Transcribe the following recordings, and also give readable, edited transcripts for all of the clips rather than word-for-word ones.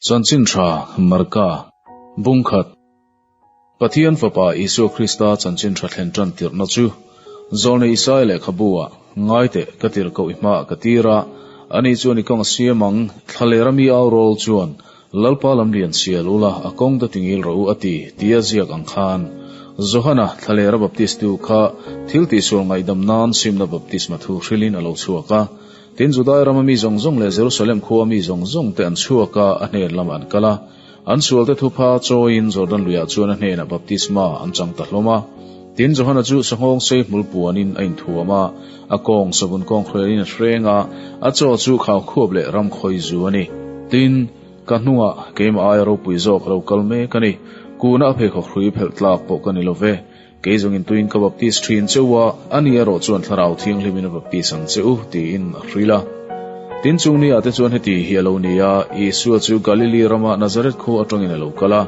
Chanchin Tha, Marka, Bung khat, Pathian Fapa Isua Krista chanchin tha thlen tan tirhna chu Zawlnei Isaia lehkhabu-ah, Ngai teh, ka tirh koh i hmaah ka tir a, ani chuan i kawng a siam ang, thlalera mi au rawl chuan, Lalpa lam lian sial ula, a kawng te tingil rawh u a ti, tia ziak ang khan. Johana, thlalera baptistu kha thil tihsual ngaihdam nan simna baptisma thu hrilhin a lo chhuak a. Tin, Judai rama mi zawng zawng leh Jerusalem khua mi zawng zawng te an chhuak a, a hnen lamah an kal a. An sualte thupha chawiin Jordan luiah chuan a hnenah baptisma an chang ta hlawm a. Tin, Johana chu sanghawng sei hmul puanin a inthuam a, a kawng savun kawng hrelin a hreng a, a chaw chu khau khuap leh ram khawi zu a ni. Tin, ka hnungah keimah aia ropui zawk a lo kal mek a ni. Kuna a pheikhawk hrui phelh tlak pawh ka ni lo ve. Kei zawngin tuin ka baptis thin che u a, ani erawh chuan Thlarau Thianghlimin a baptis ang che u, tiin a hrilh a. Tin chung ni ah te chuan heti hi a lo ni a, Isua chu Galili rama Nazareth khua atangin a lo kal a,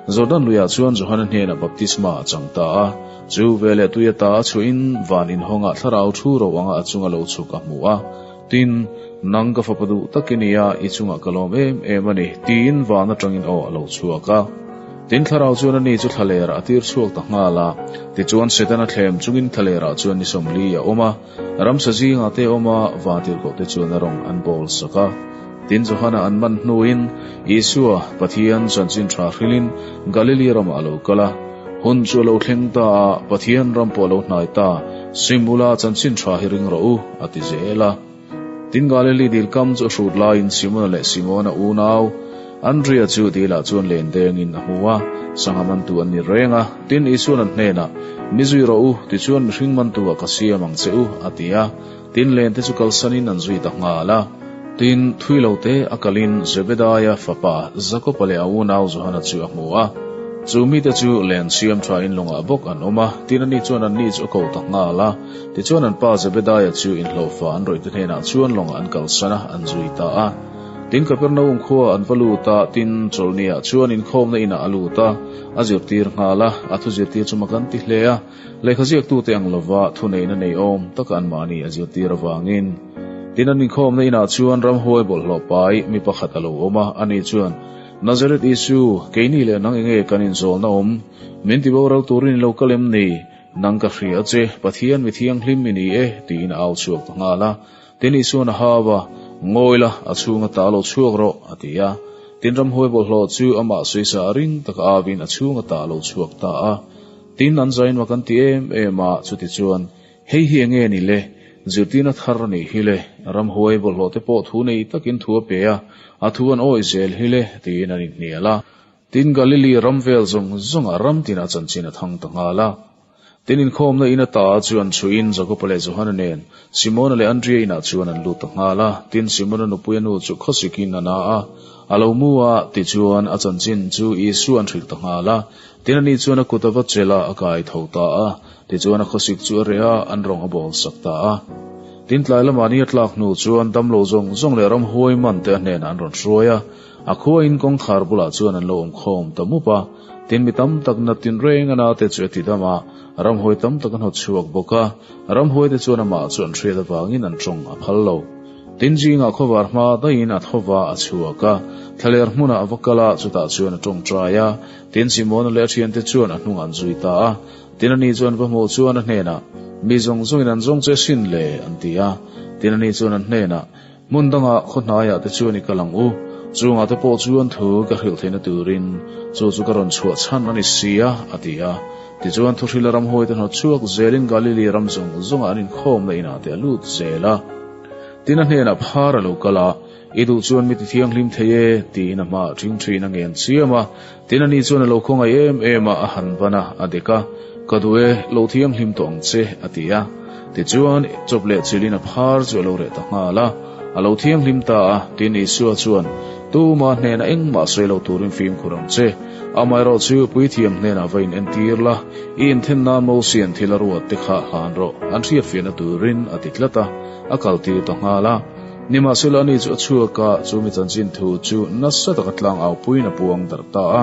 Jordan luiah chuan Johana hnenah baptisma a chang ta a. Chu veleh tui ata a chhuahin van inhawngah Thlarau thu ro anga a chunga lo chhuk a hmu a. Tin, Nang ka fapa duh tak i nia, i chungah ka lawm em em a ni, tiin van atangin aw a lo chhuak a. Tin, Thlarau chuan ani chu thlalerah a tir chhuak ta nghal a. Tichuan, Setana thlem chungin thlalerah chuan ni sawmli a awm a, ramsa zingah te a awm a, vantirhkoh te chuan a rawng an bawl sak a. Tin, Johana an man hnuin Isua, Pathian chanchin tha hrilhin Galili ramah a lo kal a. Hun chu a lo thleng ta a, Pathian ram pawh a lo hnai ta, Simula chanchin tha hi ring rawh u, a ti zel a. Tin, Galili dil kam chu a hrut laiin Simona leh Simona unau Andria chu dilah chuan len dengin a hmu a, sangha mantu an ni reng a. Tin, Isuan an hnenah, Mi zui rawh u, tichuan mihring mantu-ah ka siam ang che u, a ti a. Tin, len te chu kalsanin an zui ta nghal a. Tin, thui lo te a kalin Zebedaia fapa Jakoba leh a unau Johana chu a hmu a. Chu mite chu len siam thain lawngah bawk an awm a, tin ani chuan anni chu a ko ta nghal a. Tichuan an pa Zebedaia chu inhlawhfa an rawihte hnenah chuan lawngah an kalsan a, an zui ta a. Tin, Kapernaum khua an va lut a, tin, chawlhniah chuan inkhawmna inah a lut a, a zirtir nghal a, a thu zirtir chu mak an ti hle a. Lehkha ziaktute ang lova thuneihna nei awm taka anmahni a zirtir avangin. Tin, an inkhawmna inah chuan ramhuai bawlhhlawh pai mi pakhat a lo awm a, ani chuan, Nazareth Isu, keini leh nang enge kan inzawlna awm? Min ti boral turin i lo kal em ni? Nang ka hria che, Pathian mi thianghlim i ni e, tiin a au chhuak ta nghal a. Tin, Isuan a hau a, Ngawi la, a chhunga ta lo chhuak rawh, a ti a. Tin, ramhuai bawlhhlawh chu amah suisa a ring taka auin a chhunga ta lo chhuak ta a. Tin, an zain mak an ti em em a, chutichuan, Hei hi enge ni le? Zirtirna thar a nih hi le, ramhuai bawlhhlawh te pawh thu nei takin thu a pe a, a thu an awi zel hi le, tiin an inhnial a. Tin, Galili ram vel zawng zawngah ram tinah chanchin a thang ta nghal a. Tin, inkhawmna in ata chu an chhuihin Jakoba leh Johana nen Simona leh Andria inah chuan an lut ta nghal a. Tin, Simona nupuia nu chu khawsikin a na a, a lo mu a, tichuan a chanchin chu Isua an hrilh ta nghal a. Tin, ani chuan a kut a va chelh a, a kai tho ta a. Tichuan a khawsik chu a reh a, an rawng a bawl sak ta a. Tin, tlai lamah ni a tlak hnu chuan damlo zawng zawng leh ramhuai man te a hnenah an rawn hruai a. A khuain kawngkhar bulah chuan an lo awm khawm ta mup a. Tin, mi tam tak nat tin reng a nate chu a ti dam a, ramhuai tam tak an hawt chhuak bawk a. Ramhuai te chuan amah chu an hriat avangin an tawng a phal lo. Tin, zingah khawvar hma daihin a thawva a chhuak a, thlaler hmunah a va kal a, chutah chuan a tawngtai a. Tin, Simona leh a thiante chuan a hnungah an zui ta a. Tin, ani chuan va hmuh chuan a hnenah, Mi zawng zawngin an zawng che sin le, an ti a. Tin, ani chuan an hnenah, Hmun dangah khaw hnaiah te chuan i kal ang u, chungah te pawh chuan thu ka hrilh theihna turin chu chu ka rawn chhuah chhan a ni si a, a ti a. Tichuan thuhrila ramhuai te hnawt chhuak zelin Galili ram zawng zawngah an inkhawmna inah te a lut zel a. Tin, a hnenah phar a lo kal a, I duh chuan mi ti thianghlim thei e, tiin a hmaah ṭhing ṭhin a ngen chiam a. Tin, ani chuan a lo khawngaih em em a, a han ban a, a dek a, Ka duh e, lo thianghlim tawh ang che, a ti a. Tichuan, chawp leh chilhin a phar chu a lo reh ta nghal a, a lo thianghlim ta a. Tin, Isua chuan, Tuma hnenah engmah sawi lo turin fimkhur ang che. Amaherawhchu, puithiam hnenah va inentir la, i inthen nan Mosian thil a ruat te kha hlan rawh, an hriatfiahna turin, a ti tlat a, a kaltir ta nghal a. Nimahsela ani chu a chhuak a, chu mi chanchin thu chu nasa taka tlang au puiin a puang darh ta a.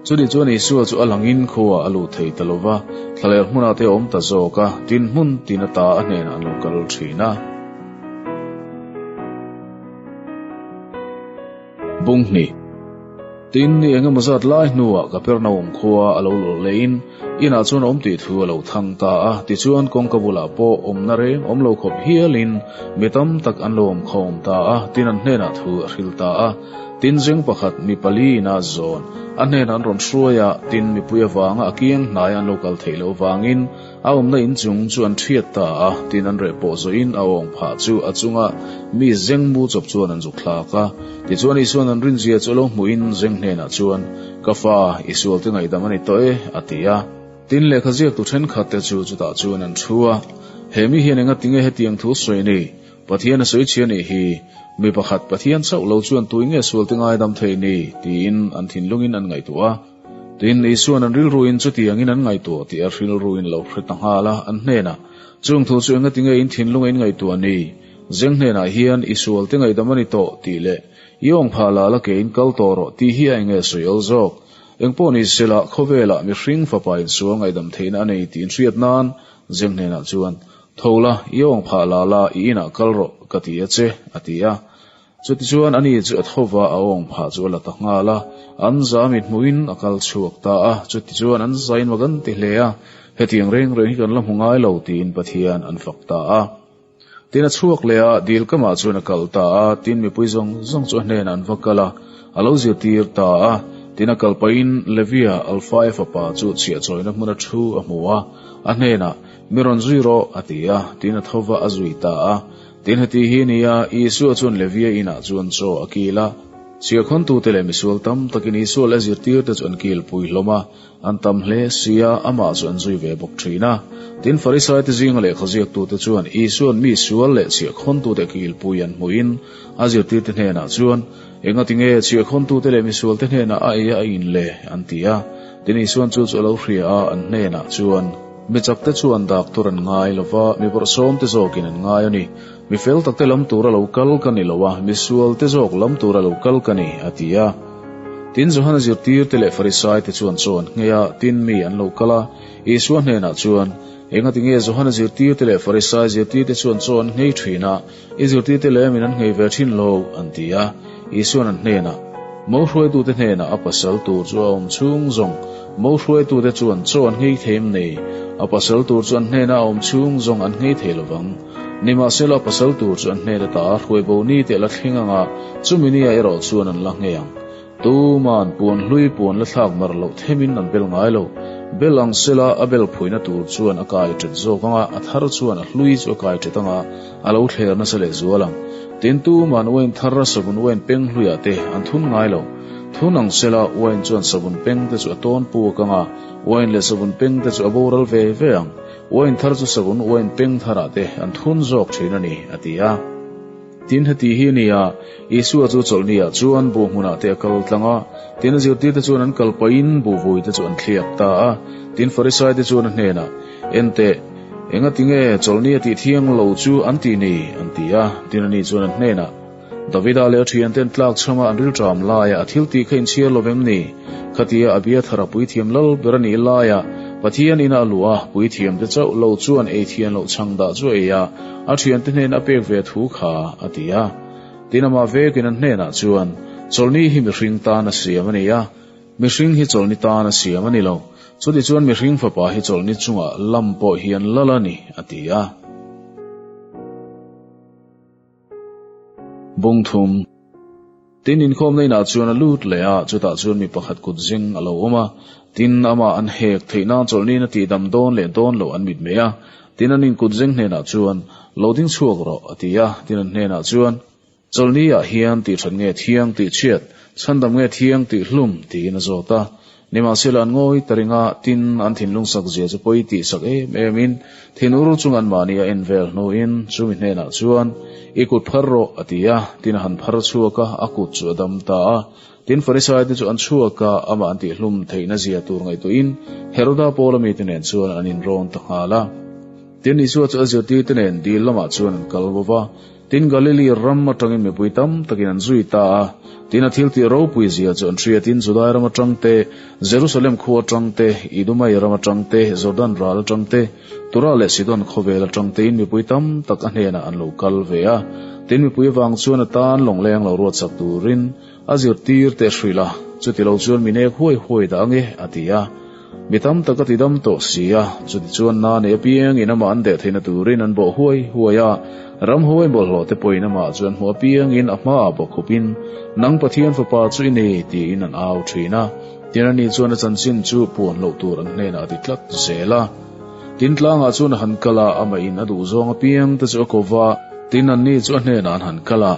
Chutih chuan Isua chu a langin khua a lut thei ta lo va, thlaler hmunah te a awm ta zawk a, tin hmun tin ata a hnenah an lo kal thin a. Bung hnih. Tin, ni engemaw zat lai hnuah Kapernaum khua a lo lawr lehin inah chuan a awm tih thu a lo thang ta a. Tichuan, kawngka bulah pawh awmna reng awm lo khawp hialin mi tam tak an lo awm khawm ta a, tin an hnenah thu a hril ta a. Tin, zeng pakhat mi pali ina zawn a hnenah an rawn hruai a, tin mipui avanga a kiang hnaia an lo kal theih loh vangin A awmna inchung chu an thiat ta a, tin an reh pawh zawhin a awng phah chu a chunga mi zeng mu chawp chuan an zuk thlak a. Tichuan Isua'n an rinzia chu a lo hmuhin zeng hnenah chuan, Ka fa, i sualte ngaihdam a ni tawh e, a ti a. Tin lehkha ziaktu thenkhatte chu chutah chuan an thu a, He mi hian enga tinge hetiang thu sawi ni? Pathian a sawi chhia nih hi, mi pakhat Pathian chauh lo chuan tui nge sualte ngaidam thei ni? tiin an thinlungin an ngaihtuah a. Tin, Isua'n an rilruin chutiangin an ngaihtuah tih a rilruin lo hre ta nghal a, an hnenah, Chung thu chu enga tinge in thinlung a in ngaihtuah ni? Zeng hnenah hian i sualte ngaihdam a ni tawh tih leh i awng phah la la ke in kal tawh rawh tih hi a enge sawi awl zawk? Engpawh ni sela, khawvelah mihring fapa in sual ngaihdam theihna a nei tih in hriat nan Zeng hnenah chuan, Tho la, i awng phah la la i inah kal rawh ka ti a che, a ti a. Chutichuan ani chu a tho va, a awng phah chu a la ta nghal a, an za mit hmuhin a kal chhuak ta a. Chutichuan an zain mak an ti hle a, Hetiang reng reng hi kan la hmu ngai lo, tiin Pathian an fak ta a. Tin a chhuak leh a, dil kamah chuan a kal ta a, tin mipui zawng zawng chu a hnenah an va kal a, a lo zirtir ta a. Tin a kal pahin Levia, Alfaia fapa chu chhiahchawina hmuna thu a hmu a, a hnenah, Mi rawn zui rawh, a ti a, tin a tho va a zui ta a. Tin heti hi nia, Isua chuan Levia inah chuan chaw a kil a. Chhiahkhawntute leh misual tam takin Isua leh a zirtirte chu an kilpui hlawm a, an tam hle si a, amah chu an zui ve bawk thin a. Tin Farisaite zinga lehkhaziaktute chuan Isua'n mi sual leh chhiahkhawntute a kilpui an hmuhin a zirtirte hnenah chuan, Engati nge chhiahkhawntute leh misualte hnenah a ei a in le? an ti a. Tin Isua'n chu chu a lo hria a, an hnenah chuan, Mi chakte chuan doctor an ngai lo va, mi bawrhsawmte zawkin an ngai a ni. Mi fel takte lam tura lo kal ka ni lo a, mi sualte zawk lam tura lo kal ka ni, a ti a. Tin, Johana zirtirte leh Farisaite chuan chaw an nghei a, tin mi an lo kal a. Isua hnenah chuan, Engati nge Johana zirtirte leh Farisai zirtirte chuan chaw an nghei thin a, i zirtirte leh min an nghei ve thin lo? an ti a. Isua'n an hnenah, Mo hruaitute hnenah a pasal tur chu a awm chhung zawng, mo hruaitute chuan chaw an nghei thei em nei? A pasal tur chu an hnenah a awm chhung zawng an nghei thei lovang. Nimahsela a pasal tur chu an hnen ata a hruai bo ni teh la thleng anga chumi nia erawh chuan an la nghei ang. Tuman puan hlui puan la thlak mar loh themin an bel ngai lo. Bel ang sela a bel phuina tur chuan a kai ṭet zawk anga a thar chuan a hlui chu a kai ṭet anga a lo thler nasa leh zual ang. Tin tuman uain thar a savun uain peng hluiah te an thun ngai lo. Thun ang sela uain chuan savun peng te chu a tawn puak anga uain leh savun peng te chu a boral ve ve ang. Uain thar chu savun uain peng tharah te an thun zawk thin a ni, a ti a. Tin heti hi a ni a, Isua chu chawlhniah chuan buh hmunah te a kal tlang a, tin a zirtirte chuan an kal pahin buhvui te chu an thliak ta a. Tin Farisai te chuan a hnenah, Enteh, engati nge chawlhni a tih thiang lo chu an ti ni? an ti a. Tin ani chuan an hnenah, Davida leh a thiante an tlak chhanga an rilṭam laia a thil tih kha inchhiar lo vem ni? Khatia a bia thar a puithiam lal ber a nih laia Pathian ina a luh a, puithiamte chauh lo chuan ei thian loh chhang dah chu a ei a, a thiante hnena a pek ve thu kha a ti a. Tin amah vekin an hnenah chuan, Chawlhni hi mihring tan a siam a ni a, mihring hi chawlhni tan a siam a ni lo. Chutichuan mihring fapa hi chawlhni chungah lam pawh hian lal a ni, a ti a. Bungthum. Tin inkhawmna inah chuan a lut leh a, chutah chuan mi pakhat kut zing a lo awm a. Tin, amah an hek theih nan chawlhniin a tihdam dawn leh dawn loh an mitmei a. Tin, an inkut zing hnenah chuan, Lo ding chhuak rawh, a ti a. Tin, an hnenah chuan, Chawlhni ah hian tih that nge thiang tih chhiat, chhandam nge thiang tih hlum, tiin a zawt a. Nimahsela an ngawi ta ring a, tin, an thinlung sak zia chu pawi tih sak em em in, thin ur chung an mahni a en vel hnuin chumi hnenah chuan, I kut phar rawh, a ti a, tin a han phar chhuak a, a kut chu a dam ta a. Tin, Farisai te chu an chhuak a, amah an tihhlum theihna zia tur ngaihtuahin Heroda Paula mite nen chuan an inrawn ta nghal a. Tin, Isua chu a zirtirte nen dil lamah chuan an kal bo va. Tin, Galili ram atangin mipui tam takin an zui ta a. Tin, a thiltih ropui zia chu an hriatin Judai ram atang te, Jerusalem khua atang te, Idumai ram atang te, Jordan ral atang te, Tura leh Sidon khawvel atang tein mipui tam tak a hnenah an lo kal ve a. Tin, mipui avang chuan a tan lawngleng lo ruatsak turin a zirtir te a hrilh a. Chutilo chuan mi nek huai huai dah ange, a ti a. Mi tam tak a ti dam tawh si a, chutichuan na nei apiangin amah an deh theihna turin an bawh huai huai a. Ramhuai bawlhhlawh te pawhin amah chu an hmuh apiangin a hmaah bawkkhupin, Nang Pathian Fapa chu i ni, tiin an au thin a. Tin ani chuan a chanchin chu puan loh tur an hnenah a ti tlat zel a. Tin tlangah chuan a han kal a, amahin a duh zawng apiang te chu a ko va, tin anni chu a hnenah an han kal a.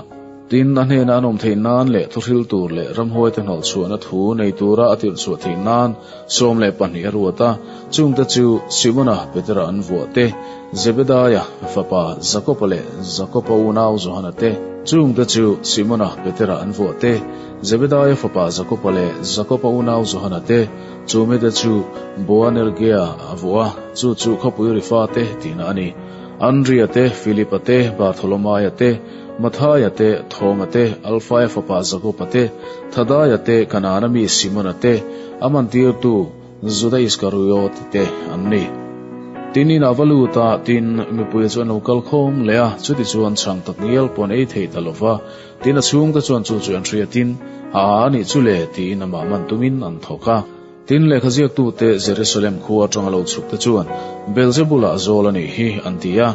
Tin, a hnena an awm theih nan leh thuhril tur leh ramhuaite hnawhchhuahna thu nei tura a tirh chhuah theih nan 12 a ruat a, chungte chu Simona, Petera an vuah te, Zebedaia fapa Jakoba leh Jakoba unau Johana te, chungte chu Simona, Petera an vuah te, Zebedaia fapa Jakoba leh Jakoba unau Johana te, chu mite chu Boanergea a vuah a, chu chu khawpui ri fate tihna a ni. Andria te, Filipa te, Bartholomaia te, Mathaia te, Thoma te, Alfaia fapa Jakoba te, Thadaia te, Kanaana mi Simona te, a mantirtu Juda Iskariot te an ni. Tin inah va lut a, tin mipui chu an lo kal khawm leh a, chutichuan chhang tak ngial pawh an ei thei ta lo va. Tin a chhungte chuan chu chu an hriatin, A a anih chu le, tiin amah man tumin an thawk a. Tin, lehkha ziaktute Jerusalem khua atanga lo chhukte chuan, Beelzebula a zawl a nih hi, an ti a.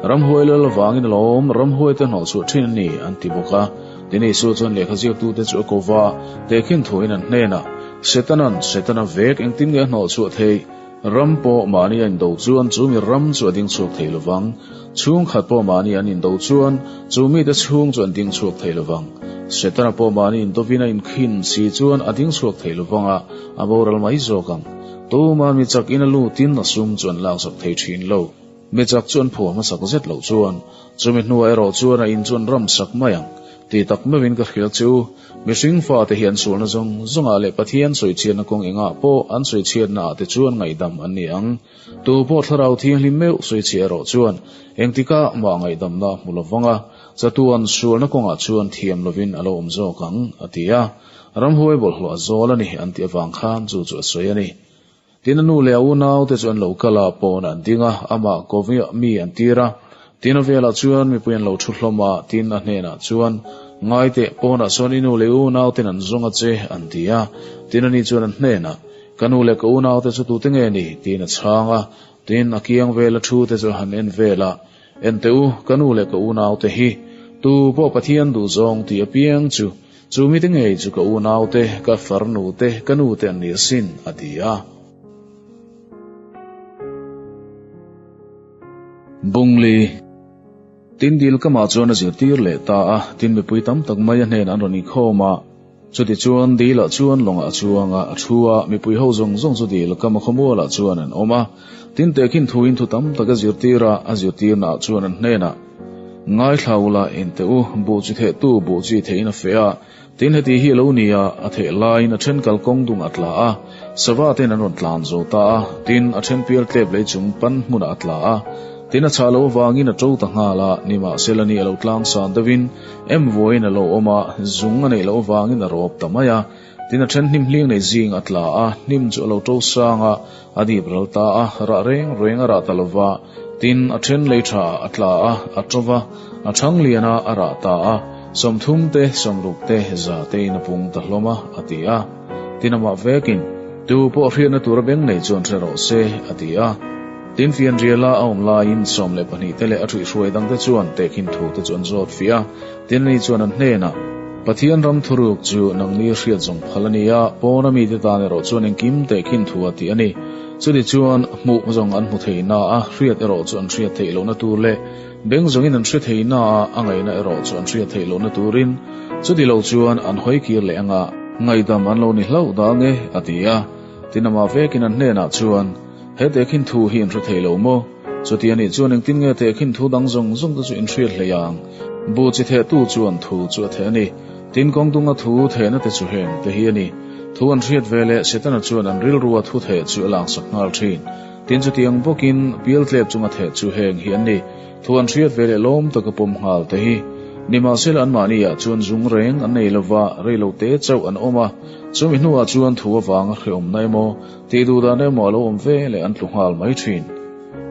Ramhuai lal avangin a lawm, ramhuaite hnawhchhuah thin a ni, an ti bawk a. Tin, Isua chuan lehkha ziaktute chu a ko va, tehkhin thuin an hnenah, Setanan, Setana vek engtin nge a hnawhchhuah theih? Ram pawh mahni a indo chuan chu mi ram chu a ding chhuak thei lovang. Chhungkhat pawh mahni an indo chuan chu mite chhung chu an ding chhuak thei lovang. Setana pawh mahni indovin a inkhin si chuan a ding chhuak thei lovang a, a boral mai zawk ang. Tuma mi chak in a lutin a sum chu an laksak thei thin lo. Mi chak chu an phuah hmasak zet loh chuan chumi hnuah erawh chuan a in chu an ram sak mai ang. Ti tak meuhin ka hrilh che u, mihring fate hi an sualna zawng zawngah leh Pathian sawichhiatna kawng engah pawh an sawichhiatna ah te chuan ngaihdam an ni ang. Tu pawh thlarau thianghlim meuh sawichhiah erawh chuan engtikah mah ngaihdamna a hmu lovang a, chatuan sualna kawngah chuan thiam lovin a lo awm zawk ang, a ti a. Ramhuai bawlhhlawh a zawl a ni an tih avang khan chu chu a sawi a ni. Tin a nu leh a unaute chu an lo kal a, pawn an ding a, amah Koviah mi an tir a. Tin a velah chuan mipui an lo thu hlawm a, tin a hnenah chuan, Ngai teh, pawnah sawn i nu leh i unauten an zawng a che, an ti a. Tin ani chuan an hnenah, Ka nu leh ka unaute chu tute nge ni? tiin a chhang a. Tin a kiang vela thute chu a han en vel a, En teh u, ka nu leh ka unaute hi, tu pawh Pathian duhzawng tih apiang chu, Chu mite ngei chu ka unaute, ka farnute, ka nute an ni asin, a ti a. Bungli Tin dil kamah chuan a zirtir leh ta a, tin mipui tam tak mai a hnenah an rawn inkhawm a. Chutichuan dilah chuan lawngah a chuang a, a thu a, mipui ho zawng zawng chu dil kama khawmualah chuan an awm a. Tin tehkhin thuin thu tam tak a zirtir a, a zirtirnaah chuan an hnenah, Ngaithla ula, en teh u, buh chi thehtu buh chi theihin a feh a, tin heti hi a lo ni a, a theh laiin a then kalkawng dung a tla a, sava ten an rawn tlan zo ta a, tin a then pial tlep lei chung pan hmunah a tla a, tin a chhah loh avangin a to ta nghal a, nimahsela ni a lo tlang san deuhin em vuaiin a lo awm a, zung a neih loh avangin a rawp ta mai a, tin a then hnim hling nei zing a tla a, hnim chu a lo to sang a, A dip ral ta a, rah reng reng a rah ta lo va, tin, a then lei tha ah a tla a, a to va, a thang lian a, a rah ta a, 30 te, 60 te, za tein a pung ta hlawm a, a ti a. Tin, amah vekin, Tu pawh hriatna tura beng nei chuan hre rawh se, a ti a. Tin, fianriala a awm laiin 12 te leh a ṭhuihhruai dangte chuan tehkhin thu te chu an zawt fiah a, tin, ani chuan an hnenah, Pathian ram thuruk chu nangni hriat zawng phal a ni a, pawna mite tan erawh chuan engkim tehkhin thu a tih a ni. Chuti chuan hmuh zawng an hmu thei na a, hriat erawh chu an hriat theih lohna tur leh beng zawngin an hre thei na a, a ngaihna erawh chu an hriat theih lohna turin chuti lo chuan an hawi kir leh anga ngaihdam an lo ni hlauh dah ange, a ti a. Tin amah vekin an hnenah chuan, He tehkhin thu hi in hre thei lo maw? Chuti anih chuan engtin nge tehkhin thu dang zawng zawng te chu in hriat hlei ang? Bu chi thehtu chuan thu chu a theh a ni. Tin kawng dunga thu thehna te chu heng te hi a ni. Thu an hriat ve leh Setana chuan an rilrua thu theh chu a laksak nghal thin. Tin chutiang bawkin pial tlep chunga theh chu heng hi an ni. Thu an hriat ve leh lawm taka pawm nghal te hi. Nimahsela anmahni ah chuan zung reng an nei lova, reilo te chauh an awm a. Chumi hnuah chuan thu avanga hreawmna emaw, Tih duh dan emaw a lo awm ve leh an tlu nghal mai thin.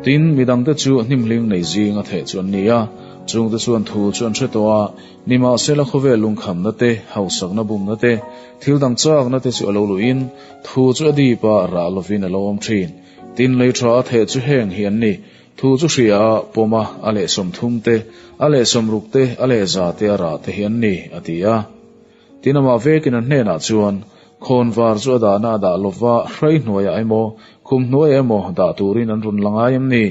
Tin, midangte chu hnimhling nei zing a theh chu an ni a. Chungte chuan thu chu an hre tawh a, nimahsela khawvel lungkhamna te, hausakna bumna te, thil dang chakna te chu a lo luhin thu chu a dip a, rah lovin a lo awm thin. Tin, lei tha a theh chu heng hi an ni, Thu chu hria a, pawm a, a leh 30 te, a leh 60 te, a leh 100 te a rah te hi an ni, a ti a. Tin, amah vekin an hnenah chuan, Khawnvar chu a dahna a dah lova, hrai hnuaiah emaw, khum hnuaiah emaw dah turin an rawn la ngai em ni?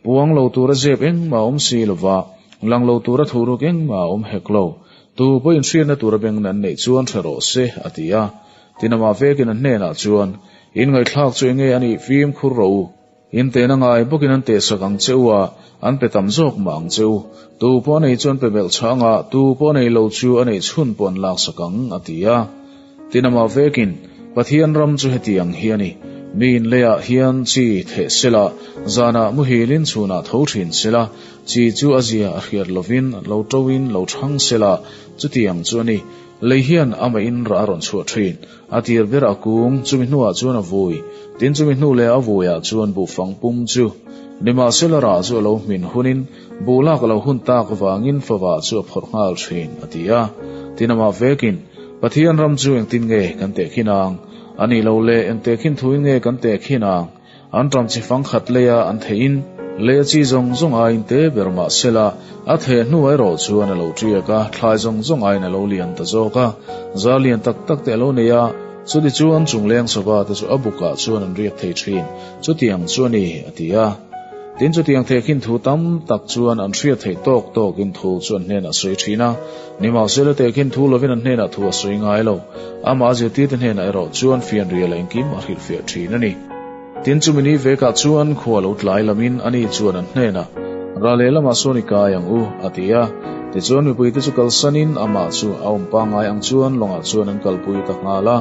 Puang lo tura zep engmah a awm si lova, lang lo tura thuruk engmah a awm hek lo. Tu pawhin hriatna tura bengna an neih chuan hre rawh se, a ti a. Tin, amah vekin an hnenah chuan, In ngaihthlak chu enge a nih fimkhur rawh u. In tehna ngai bawkin an tehsak ang che u a, an pe tam zawk mah ang che u. Tu pawh a nei chu an pe belh chhang a, tu pawh a nei lo chu a neih chhun pawh an laksak ang, a ti a. Tin amah vekin, Pathian ram chu hetiang hi a ni, Mi in leiah hian chi theh sela, zanah muhilin chhunah tho thin sela, chi chu a zia a hriat lovin lo toin lo thang sela, chutiang chu a ni. Lei hian amah in rah a rawn chhuah thin. A tir ber a kung, chumi hnuah chuan a vui. Tin chumi hnu leh a vuiah chuan buhfang pum chu. Nimahsela rah chu a lo hmin hunin, buh lak a lo hun tak avangin favah chu a phawrh nghal thin, a ti a. Tin amah vekin, Pathian ram chu engtin nge kan tehkhin ang? A nih loh leh eng tehkhin thuin nge kan tehkhin ang? An ṭam chi fang khat leia an theihin, lei a chi zawng zawng aiin te ber mah sela, a theh hnu erawh chuan a lo ṭiak a, thlai zawng zawng aiin a lo lian ta zawk a, zar lian tak tak te a lo nei a, chuti chuan chungleng sava te chu a bukah chuan an riak thei ṭhin, chutiang chu a ni, a ti a. Tin, chutiang thehkhin thu tam tak chuan an hriat theih tawk tawkin thu chu an hnenah a sawi ṭhin a, nimahsela tehkhin thu lovin an hnenah thu a sawi ngai lo. Amah zirtirte hnenah erawh chuan fianrial a engkim a hrilhfiah ṭhin a ni. Tin, chumi ni vekah chuan khua lo tlai lamin ani chuan an hnenah, Ra lehlamah sawn i kai ang u, a ti a. Tichuan mipuite chu kalsanin amah chu a awm pangngai ang chuan lawngah chuan an kalpui ta nghal a.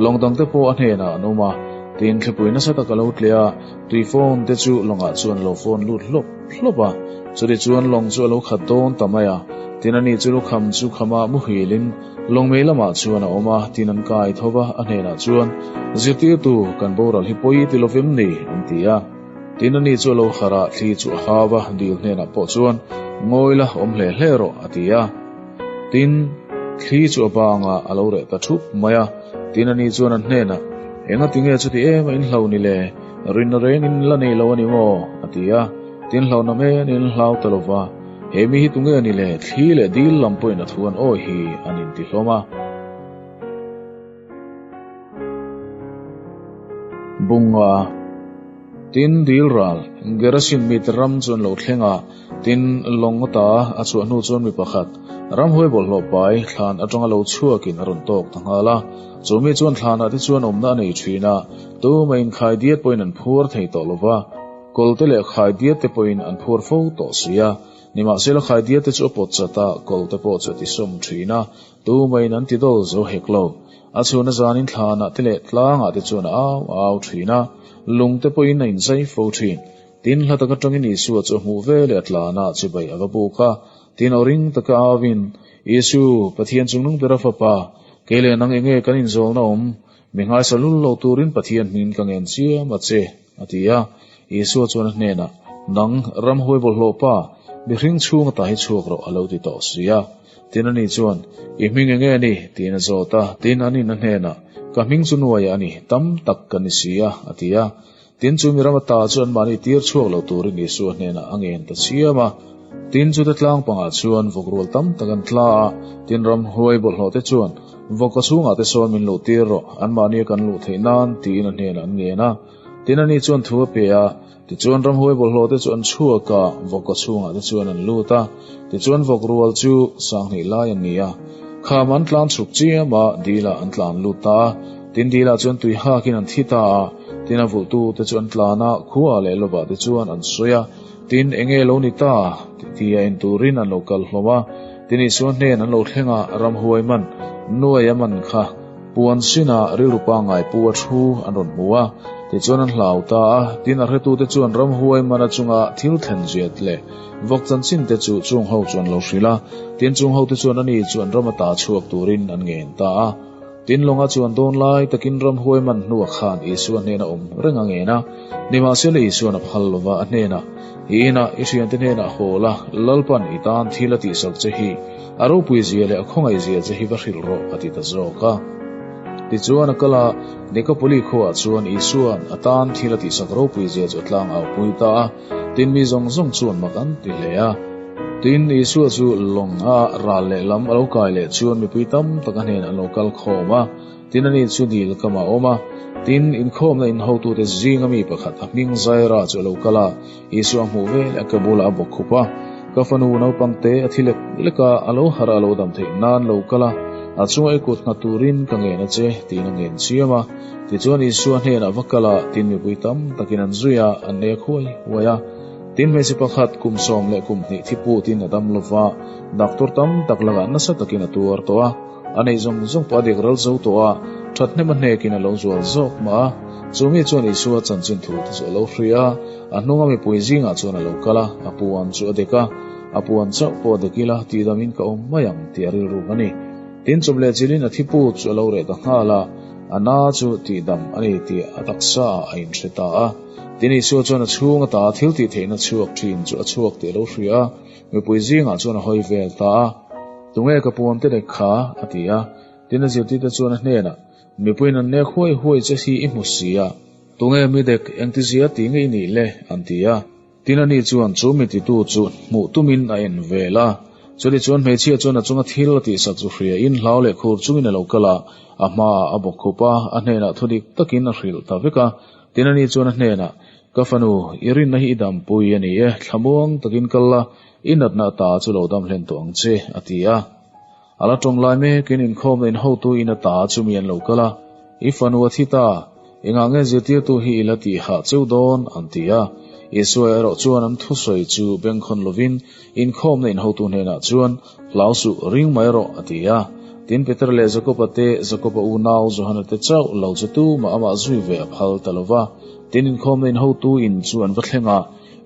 Lawng dangte pawh a hnenah an awm a. Tin, thlipui nasa tak a lo tleh a, tui phone te chu lawngah chuan a lo phone lut hlawp hlawp a. Chutichuan lawng chu a lo khat dawn ta mai a. Tin, ani chu lukham chu khamah muhilin, Lawngmei lamah chuan a awm a, tin an kai tho va, a hnenah chuan, Zirtirtu, kan boral hi pawi ti lovem ni? an ti a. Tin ani chu a lo harh a, thli chu a hau a, dil hnenah pawh chuan, Ngawi la, awm hle hle rawh, a ti a. Tin, thli chu a bangah a lo reh ta thup mai a. Tin ani chuan an hnenah, Engati nge chuti em a inhlo ni le? Rinna rengin la nei lo a ni maw? a ti a. Tin hlauhna men in hlau ta lo va. He mi hi tunge ni le, thli leh dil lam pawhin a thu an awi hi an inti hlawm a. Bunga, Tin, dil ral, Gerasin mite ram chu an lo thleng a, tin, lawng ata a chhuah hnu chuan mi pakhat, ramhuai bawlhhlawh pai, thlan atanga lo chhuakin a rawn tawk ta nghal a. Chu mi chuan thlanah te chuan awmna a nei thin a, tumah inkhai diat pawhin an phuar thei tawh lo va. Kawlte leh khaidiat te pawhin an phur fo tawh si a, nimahsela khaidiat te chu a pawt chat a, kawlte pawh chu a ti sawm thin a, tumaiin an ti dawl zo hek lo. A chhuna zanin thlanah te leh tlangah te chuan a au a au thin a, lung te pawhin a inzai fo thin. Tin, hla tak atangin Isua chu a hmuh ve leh a tlanah chibai a va buk a, tin aw ring taka auin, Isu, Pathian chungnung bera Fapa, kei leh nang enge kan inzawlna awm? Mi nghaisa lul lo turin Pathian hmingin ka ngen chiam a che. A ti a. Isua chuan a hnenah, Nang, ramhuai bawlhhlawh pa, mihring chhung ata hi chhuak rawh, a lo ti tawh si a. Tin ani chuan, I hming enge a ni? tiin a zawt a. Tin anin a hnenah, Ka hming chu nuaia a ni, tam tak ka ni si a, a ti a. Tin chu mi ram ata chu anmahni tir chhuak lo turin Isua hnenah a ngen ta chiam a. Tin chute tlang pangah chuan vawk rual tam tak an tla a, tin ramhuai bawlhhlawh te chuan, Vawk ka chhungah te sawn min luh tir rawh, anmahnia kan luh theih nan, tiin a hnenah an ngen a. Tin ani chuan thu a pe a, tichuan ramhuai bawlhhlawh te chu an chhuak a, vawk ka chhungah te chuan an lut a, tichuan vawk rual chu sanghnih lai an ni a. Kham an tlan chhuk chiam a, dilah an tlan lut ta a, tin dilah chuan tui hakin an thi ta a, tin a vulhtu te chu an tlan a, khua leh lovah te chuan an sawi a, tin enge lo ni ta tia en turin an lo kal hlawm a, tin Isua hnen an lo thleng a, ramhuai man, nuai a man kha. Puan sinah rilru pangngai pu a thu an rawn hmu a, tichuan an hlau ta a, tin a hretute chuan ramhuai mana chunga thil thlen ziat leh vawk chanchin te chu chung ho chuan lo hrilh a, tin chung hote chuan ani chu an ram ata chhuak turin an ngen ta a. Tin, lawnga chuan dawn lai takin ramhuai man hnuah khan Isua hnena awm reng a ngen a. Nimahsela Isuan a phal lova, a hnenah, I inah i thiante hnenah haw la, Lalpan i tan thil a tihsak che hi, a ropui zia leh a khawngaih zia che hi va hrilh rawh, a ti ta zawk a. Tichuan a kal a, Dekapoli khuaah chuan Isuan a tan thil a tihsak ropui zia chu a tlang au pui ta a. Tin, mi zawng zawng chuan mak an ti hle a. Tin, Isua chu lawng a ral lehlam a lo kai leh chuan mipui tam tak a hnenah an lo kal khawm a. Tin, ani chu dil kamah a awm a. Tin, inkhawmna inhotute zinga mi pakhat a hming Zaira chu a lo kal a, Isua a hmuh vel a ke bulah a bawk khup a. Ka fanu naupangte a thi lek lek a, a lo harh a lo dam theih nan lo kal a, a chunga i kut nghat turin ka ngen a che, tiin a ngen chiam a. Tichuan Isua hnenah va kal a, tin mipui tam takin an zui a, an nek huai huai a. Tin hmeichhe pakhat kum 12 thi putin a dam lo va, doctor tam tak lakah nasa takin a tuar tawh a, a neih zawng zawng pawh a dik ral zo tawh a, thathnem a hnekin a lo zual zawk mah a. Chu mi chuan Isua chanchin thu te chu a lo hria a, a hnunga mipui zingah chuan a lo kal a, a puan chu a dek a, a puan chauh pawh a dek ila, tihdamin ka awm mai ang tih a rilruk a ni. Tin chawp leh chilin a thi put chu a lo reh ta nghal a, a na chu tihdam a ni tih a taksa ah a inhre ta a. Tin Isua chuan a chhung ata thil tih theihna chhuak thin chu a chhuak tih a lo hria a, mipui zingah chuan a hawi vel ta a. Tunge ka puan te lek kha? a ti a. Tin a zirtirte chuan a hnenah, Mipuiin an nek huai huai che hi i hmu si a, tunge mi dek engtizia ti nge i nih le? an ti a. Tin ani chuan chu mi titu chu hmuh tumin a en vel a. Chutih chuan hmeichhia chuan a chunga thil a tihsak chu hria in hlau leh khur chungin a lo kal a, a hmaah a bawk khup a, a hnenah thu dik takin a hrilh ta vek a. Tin ani chuan a hnenah, Ka fanu, i rinna hi i dampui a ni e, thlamuang takin kal la, i natna ta chu lo dam hlen tawh ang che, a ti a. A la tawng lai mekin inkhawmna inhotu in a ta chu mi an lo kal a, I fanu a thi ta, engah nge zirtirtu hi i la tih hah cheu dawn? an ti a. Isua erawh chuan an thusawi chu bengkhawn lovin inkhawmna inhotu hnenah chuan, Hlau suh, ring mai rawh, a ti a. Tin, Peter leh Jakoba te, Jakoba unau Johana te chauh lo chu tumah amah zui ve a phal ta lo va. Tin, inkhawmna inhotu in chu an va thleng a.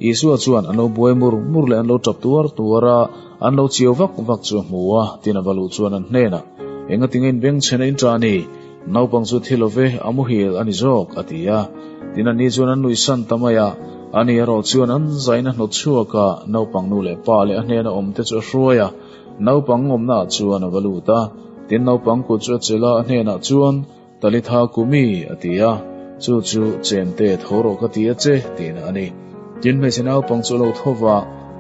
Isua chuan an lo buai mur mur leh an lo tap tuar tuar a, an lo chiau vak vak chu a hmu a, tin a va luh chuan an hnenah, Engatinge in bengchhen a in ṭah ni? Naupang chu thi lo ve, a muhil a ni zawk, a ti a. Tin anni chuan an nuihsan ta mai a, ani erawh chuan an zaina hnawt chhuak a, naupang nu leh pa leh a hnena awmte chu a hruai a, naupang awmnaah chuan a va lut a. Tin naupang kut chu a chelh a, a hnenah chuan, Talitha kumi, a ti a, chu chu chente tho rawh ka ti a che, tihna a ni. Tin hmeichhe naupang chu a lo tho va,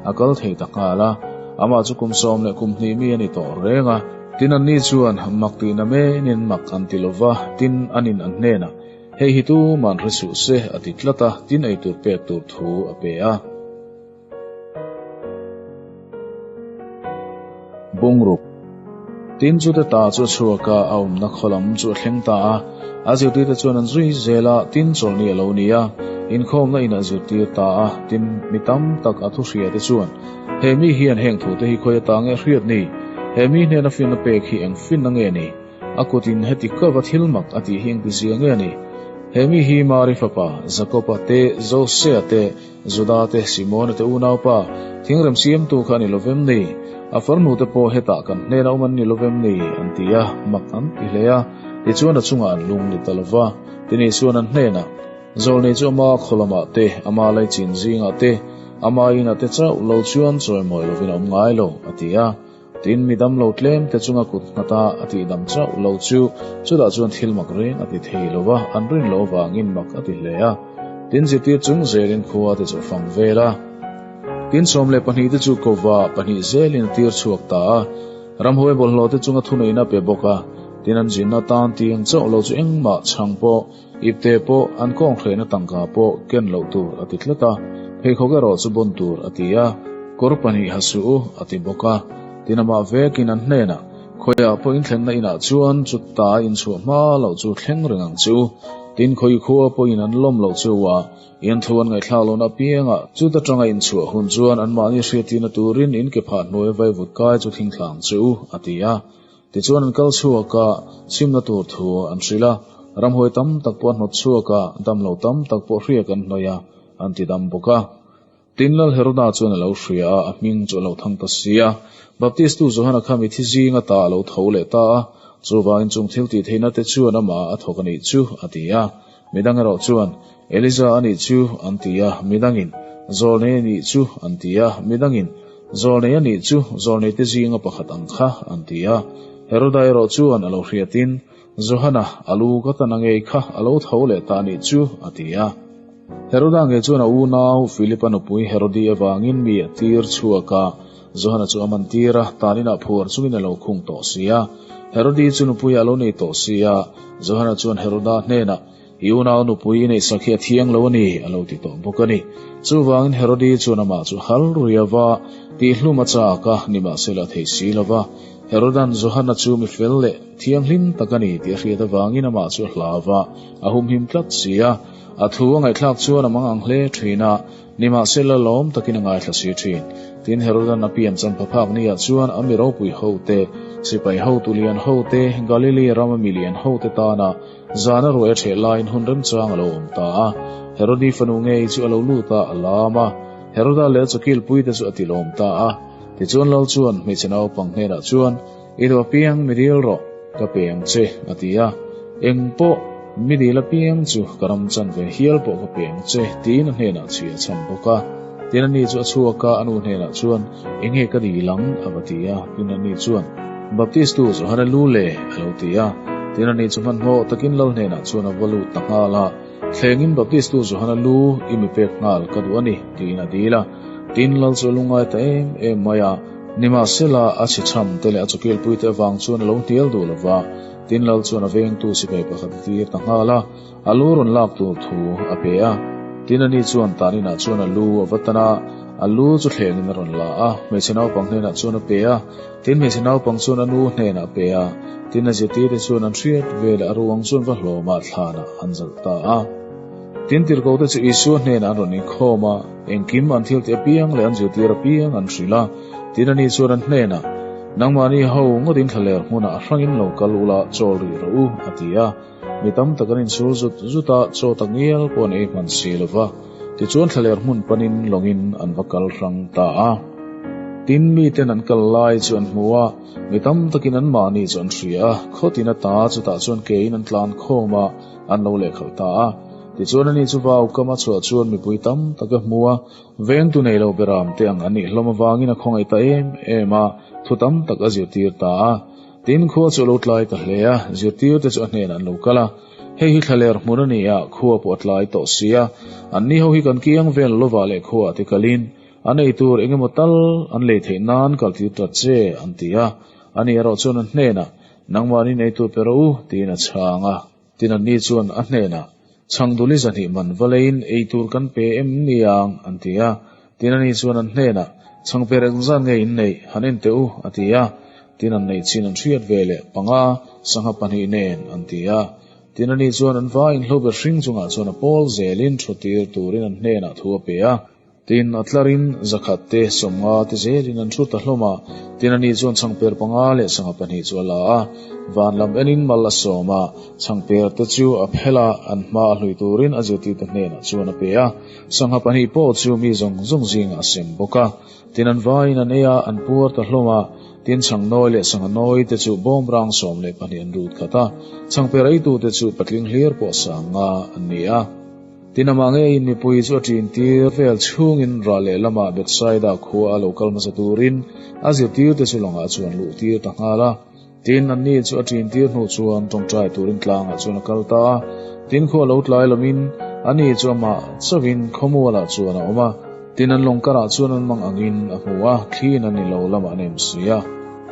a kal thei ta nghal a, amah chu kum 12 mi a ni tawh reng a. Tin anni chuan mak tihna menin mak an ti lo va, tin anin an hnenah, Hei hi tuman hre suh se, a ti tlat a, tin eitur pek tur thu a pe a. Bungruk. Tin chute ta chu a chhuak a, a awmna khaw lam chu a thleng ta a. A zirtirte chuan an zui zel a, tin chawlhni a lo ni a, inkhawmna in a zirtir ta a. Tin, mi tam tak a thuhria te chuan, He mi hian heng thute hi khawi ata nge hriat ni? He mi hnena finna pek hi eng finna nge ni? A kutin heti kava thil mak a tih hi engtizia nge ni? He mi hi Mari fapa, Jakoba te, Josea te, Juda te, Simona te unaupa, thingrem siamtu kha a ni lovem ni? A farnu te pawh hetah kan hnena awm an ni lovem ni? an ti a, mak an ti hle a. Tichuan a chungah an lung ni ta lo va. Tini chuan an hnenah, Zawlnei chu ama khaw lamah te, ama laichin zingah te, ama inah te chauh lo chuan chawimawi lovin a awm ngai lo, a ti a. Tin, mi damlo tlem te chunga kut nghata a tihdam chauh lo chu chutah chuan thil mak reng a ti thei lo va, an rin loh avangin mak a ti hle a. Tin, zirtir chung zelin khua te chu a fang vel a. Tin, 12 te chu kova pahnih zelin a tir chhuak ta a. Ramhuai bawlhhlawh te chunga thuneihna a pe bawk a. Tin, an zinna tan tiang chauh lo chu engmah chhang pawh, ipte pawh, an kawnghrehna tangka pawh ken loh tur a ti tlat a, pheikhawk erawh chu bawn tur a ti a, kawr pahnih ha suh u a ti bawk a. Tin amah vekin an hnenah, Khawiah pawh inthlenna inah chuan chuta inchhuah hma loh chu thleng reng ang che u. Tin khawi khua pawhin an lawm loh che u a, in thu an ngaihthlak lohna apiangah chuta tanga inchhuah hun chuan anmahni hriattirna turin in ke phah hnuai vaivut kai chu thingthla ang che u, a ti a. Tichuan an kal chhuak a, chhimna tur thu an hrilh a, ramhuai tam tak pawh a hnawt chhuak a, damlo tam tak pawh hriak an hnawih a, an ti dam bawk a. Tin, Lal Heroda chuan a lo hria a, a hming chu a lo thang ta si a. Baptistu Johana kha mithi zinga ta a lo tho leh ta a. Chuvangin chung thil tih theihna te chuan amah a thawk a nih chu, a ti a. Midang erawh chuan, Elija a nih chu, an ti a. Midangin, Zawlnei a nih chu, an ti a. Midangin, Zawlnei a nih chu, zawlneite zinga pakhat ang kha, an ti a. Heroda erawh chuan a lo hriatin, Johana, a lu ka tan a ngei kha a lo tho leh ta a nih chu, a ti a. Heroda ngei chuan a unau Philipa nupui Herodi avangin mi a tir chhuak a, Johana chu a man tir a, taninah phuar chungin a lo khung tawh si a. Herodi chu nupuiah a lo nei tawh si a, Johana chuan Heroda hnenah, I unau nupui i neihsak hi a thiang lo a ni, a lo ti tawh bawk a ni. Chuvangin Herodi chuan amah chu hal riau a, tihhlum a chak a, nimahsela a thei si lo va. Herodan Johana chu mi fel leh thianghlim tak a ni tih a hriat avangin amah chu a hlau a, a humhim tlat si a. A thu a ngaihthlak chuan a mang ang hle thin a, nimahsela lawm takin a ngaithla si thin. Tin, Herodan a pian champha phak niah chuan a mi ropui hote, sipai hotu lian hote, Galili rama mi lian hote tana zana ruai a ṭheh laiin hun remchang a lo awm ta a. Herodi fanu ngei chu a lo lut a, a lam a. Heroda leh a chawkilpuite chu a tilawm ta a. Tichuan Lal chuan hmeichhe naupang hnenah chuan, I duh apiang mi dil rawh, ka pe ang che, a ti a. Eng pawh mi dil apiang chu ka ram chan ve hial pawh ka pe ang che, tiin a hnenah chhui a chhan bawk a. Tin ani chu a chhuak a, a nu hnenah chuan, Enge ka dil ang? a va ti a. Tin ani chuan, Baptistu Johana lu le, a lo ti a. Tin ani chu hmanhmawh takin Lal hnenah chuan a va lut ta nghal a. Thlengin Baptistu Johana lu i mi pek nghal ka duh a ni, tiin a dil a. Tin, Lal chu a lungngai ta em em mai a. Nimahsela, a chhichham te leh a chawkilpui te avang chuan a lo hnial duh lo va. Tin, Lal chuan a vengtu sipai pakhat a tir ta nghal a, a lu rawn lak tur thu a pe a. Tin, ani chuan tan inah chuan a lu a va tan a, a lu chu thlengin a rawn la a, hmeichhe naupang hnenah chuan a pe a. Tin, hmeichhe naupang chuan a nu hnenah a pe a, tin, a zirtirte chuan an hriat veleh a ruang chuan va hlawmah thlanah an zalh ta a. Tin, tirhkote chu Isua hnenah an rawn inkhawm a, engkim an thil tih apiang leh an zirtir apiang an hrilh a. Tin, ani chuan an hnenah, Nangmahni ho ngawtin thlaler hmunah a hrangin lo kal ula chawl rih rawh u, a ti a. Mi tam tak an insur zut zut a, chaw tak ngial pawh an ei hman si lo va. Tichuan thlaler hmun panin lawngin an va kal hrang ta a. Tin, miten an kal lai chu an hmu a, mi tam takin anmahni chu an hria a, khawtin a ta chutah chuan kein an tlan khawm a, an lo lehkhalh ta a. Tichuan ani chu vau kam a chhuah chuan mipui tam tak a hmu a, vengtu nei lo beram te ang an nih hlawm avangin a khawngaih ta em em a, thu tam tak a zirtir ta a. Tin, khua chu a lo tlai ta hle a, zirtirte chu a hnenah an lo kal a. Hei hi thlaler hmun a ni a, khua pawh a tlai tawh si a. Anni ho hi kan kiang vel lovah leh khuaah te kalin, an ei tur eng emaw tal an lei theih nan kal tir ta che, an ti a. Ani erawh chuan an hnenah, Nangmahni ei tur pe rawh u, tiin a chhang a. Tin anni chuan a hnenah, Chhangduli zahnih man va leiin ei tur kan pe em niang? an ti a. Tin ani chuan an hnenah, Chhangper engzat nge in neih? Han en teh u, a ti a. Tin an neih chin an hriat ve leh panga, sangha pahnih nen, an ti a. Tin ani chuan an vaiin hlo ber hring chungah chuan a pawl zelin thu tir turin an hnenah thu a pe a. Tin, a tlarin zakhat te, sawmnga te zelin an thu ta hlawm a. Tin, ani chuan chhangper panga leh sangha pahnih chu a la a. Van lam enin mal a sawm a, chhangper te chu a phel a, an hma a hlui turin a zirtirte hnenah chuan a pe a. Sangha pahnih pawh chu mi zawng zawng zingah a sem bawk a. Tin, an vaiin an ei a, an puar ta hlawm a. Tin, chhangnawi leh sangha nawi te chu bawmrang 12 an rut khat a. Chhangper eitute chu patling hlir pawh sanga an ni a. Tin, amah ngeiin mipui chu a ṭin tir vel chhungin rah leh lamah Bethsaida khua a lo kal hmasa turin a zirtirte chu lawngah chuan luh tir ta nghal a. Tin, anni chu a ṭin tir hnu chuan ṭawngṭai turin tlangah chuan a kal ta a. Tin, khua lo tlai lomin ani chu amah chauhin khawmualah chuan a awm a. Tin, an lawng karah chuan an mang angin a hmu a, thliin an ni lo lamah an em si a.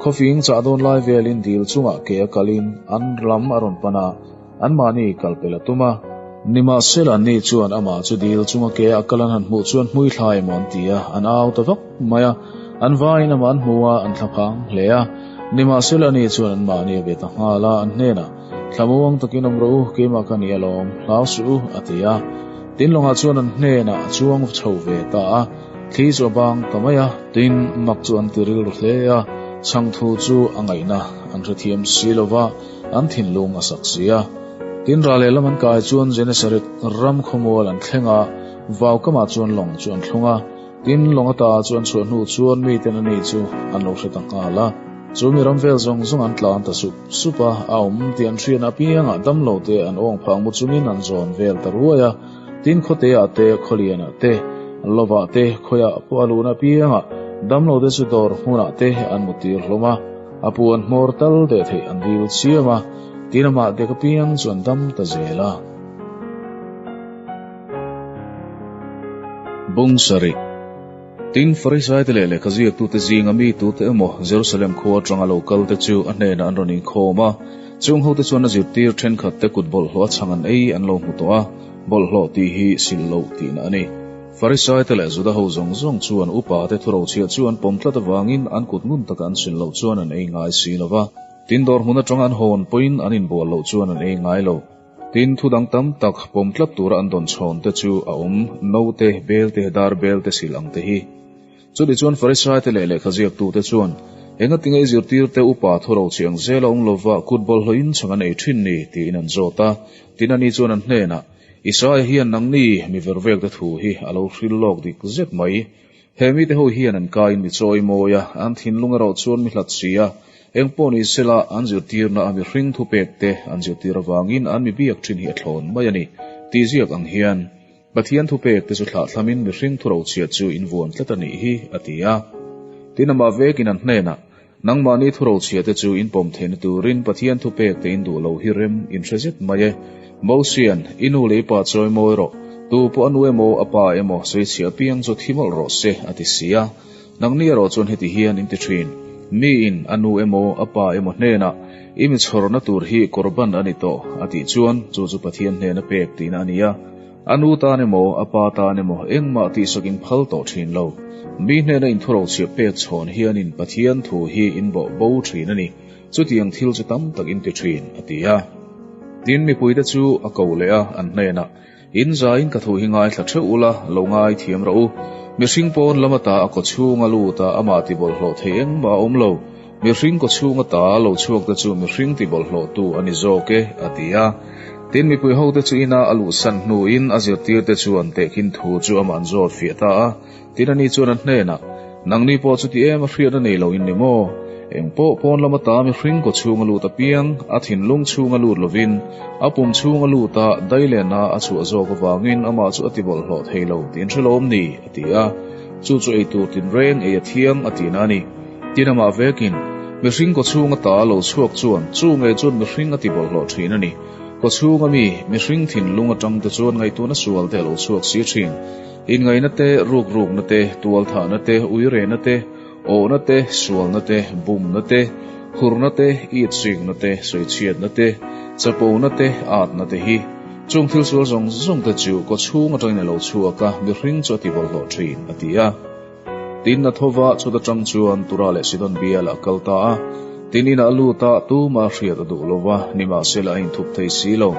Khawfing chah dawn lai velin dil chungah ke a kalin an lam a rawn pan a. Anmahni kal pel a tum a. Nimahsela anni chuan amah chu dil chunga ke a kal an han hmuh chuan hmui thlai emaw an ti a, an au ta vak mai a. An vaiin amah an hmu a, an thla phang hle a. Nimahsela ani chuan anmahni a be ta nghal a, an hnenah, Thlamuang takin awm rawh u, keimah ka ni alawm, hlau suh u, a ti a. Tin lawngah chuan an hnenah a chuang chho ve ta a, thli chu a bang ta mai a. Tin, mak chu an ti rilru hle a, chhangthu chu a ngaihna an hrethiam si lo va. An thinlung a sak si a. Tin ral lehlam an kai chuan Genesaret ram khawmual an thleng a, vau kamah chuan lawng chu an thlung a. Tin lawng ata chu an chhuah hnu chuan miten ani chu an lo hre ta nghal a. Chu mi ram vel zawng zawng an tlan ta sup sup a, a awm tih an hriatna apiangah damlo te an awng phang mu chungin an zawn vel ta ruai a. Tin khawteah te, khawlianah te, lovah te, khawiah pawh a luhna apiangah damlo te chu dawr hmunah te an mu tir hlawm a, a puan hmawr tal deh theih an dil chiam a, tin amah dek apiang chu an dam ta zel a. Bung sarih. Tin, Farisaite leh lehkha ziaktute zinga mi tute emaw Jerusalem khua atanga lo kalte chu a hnenah an rawn inkhawm a. Chung hote chuan a zirtir thenkhatte kut bawlhhlawh a chhang an ei an lo hmu tawh a, bawlhhlawh tih hi silh loh tihna a ni. Farisaite leh Juda ho zawng zawng chuan upate thurochhiah chu an pawm tlat avangin an kut ngun taka an silh loh chuan an ei ngai si lo va. Tin, dawr hmun atanga an hawn pawhin an inbual loh chuan an ei ngai lo. Tin, thu dang tam tak pawm tlat tura an dawn chhawn te chu a awm, no te, bel te, dar bel te sil ang te hi. Chutih chuan Farisaite leh lehkha ziaktute chuan, Engati nge i zirtirte upa thu ro chiang zel a awm lova kut bawlhhlawhin chhang an ei thin ni? tiin an zawt a. Tin, ani chuan an hnenah, Isaia hian nangni mi vervekte thu hi a lo hril lawk dik zet mai. He mite ho hian an kaiin mi chawi mawi a, an thinlung erawh chuan mi hlat si a. Eng pawh ni sela, an zirtirna a mihring thupekte an zirtir avangin an mi biak thin hi a thlawn mai a ni, tih ziak ang hian, Pathian thupekte chu thlahthlamin mihring thurochhiat chu invuan tlat a nih hi, a ti a. Tin, amah vekin an hnenah, Nangmahni thurochhiate chu in pawm theihna turin Pathian thupekte in duh lo hi rem in hre zet mai e. Mosian, I nu leh i pa chawi mawi rawh, tu pawh a nu emaw a pa emaw sawichhiah apiang chu thi mawlh rawh se, a ti si a. Nangni erawh chuan heti hian in ti thin, Miin a nu emaw a pa emaw hnenah, I mi chhawrna tur hi korban a ni tawh, a tih chuan chu chu Pathian hnena pek tihna a ni a. A nu tan emaw, a pa tan emaw engmah tihsak in phal tawh thin lo. Mi hnena inthurochhiah pek chhawn hianin Pathian thu hi in bawh bo thin a ni. Chutiang thil chu tam tak in ti thin, a ti a. Tin, mipuite chu a ko leh a, an hnenah, In zaiin ka thu hi ngaithla theuh ula, lo ngai thiam rawh u. Mihring pawn lam ata a kaw chhunga lut a, amah tibawlhhlawh thei engmah a awm lo. Mihring kaw chhunga ta lo chhuak te chu mihring tibawlhhlawhtu a ni zawk e, a ti a. Tin, mipui hote chu ina a luhsan hnuin a zirtirte chuan tehkhin thu chu amah an zawt fiah ta a. Tin, ani chuan a hnenah, Nangni pawh chuti em a hriatna nei lo in ni maw? Eng pawh pawn lama ta mihring kaw chhunga lut apiang, a thinlung chhunga lut lovin, a pum chhunga lut a, dailehna a chhuah zawk avangin amah chu a tibawlhhlawh thei lo tih an hre lo awm ni? a ti a. Chu chu ei tur tinreng ei a thiang a tihna a ni. Tin amah vekin, mihring kawchhunga ta lo chhuak chuan chu ngei chuan mihring a ti bawlhhlawh thin a ni. Kawchhunga mi, mihring thinlung atang te chuan ngaihtuahna sual te a lo chhuak si thin. Inngaihna te, rukrukna te, tualthahna te, uirehna te, awhna te, sualna te, bumna te, hurna te, itsikna te, sawichhiatna te, chapona te, atna te hi. Chung thil sual zawng zawng te chu kawchhung atangin a lo chhuak a, mihring chu a ti bawlhhlawh thin, a ti a. Tin, a thova chhut atang chuan Tura leh Sidon bialah a kal ta a. Tin, inah a lut a, tumah hriat a duh lo va, nimahsela a inthup thei si lo.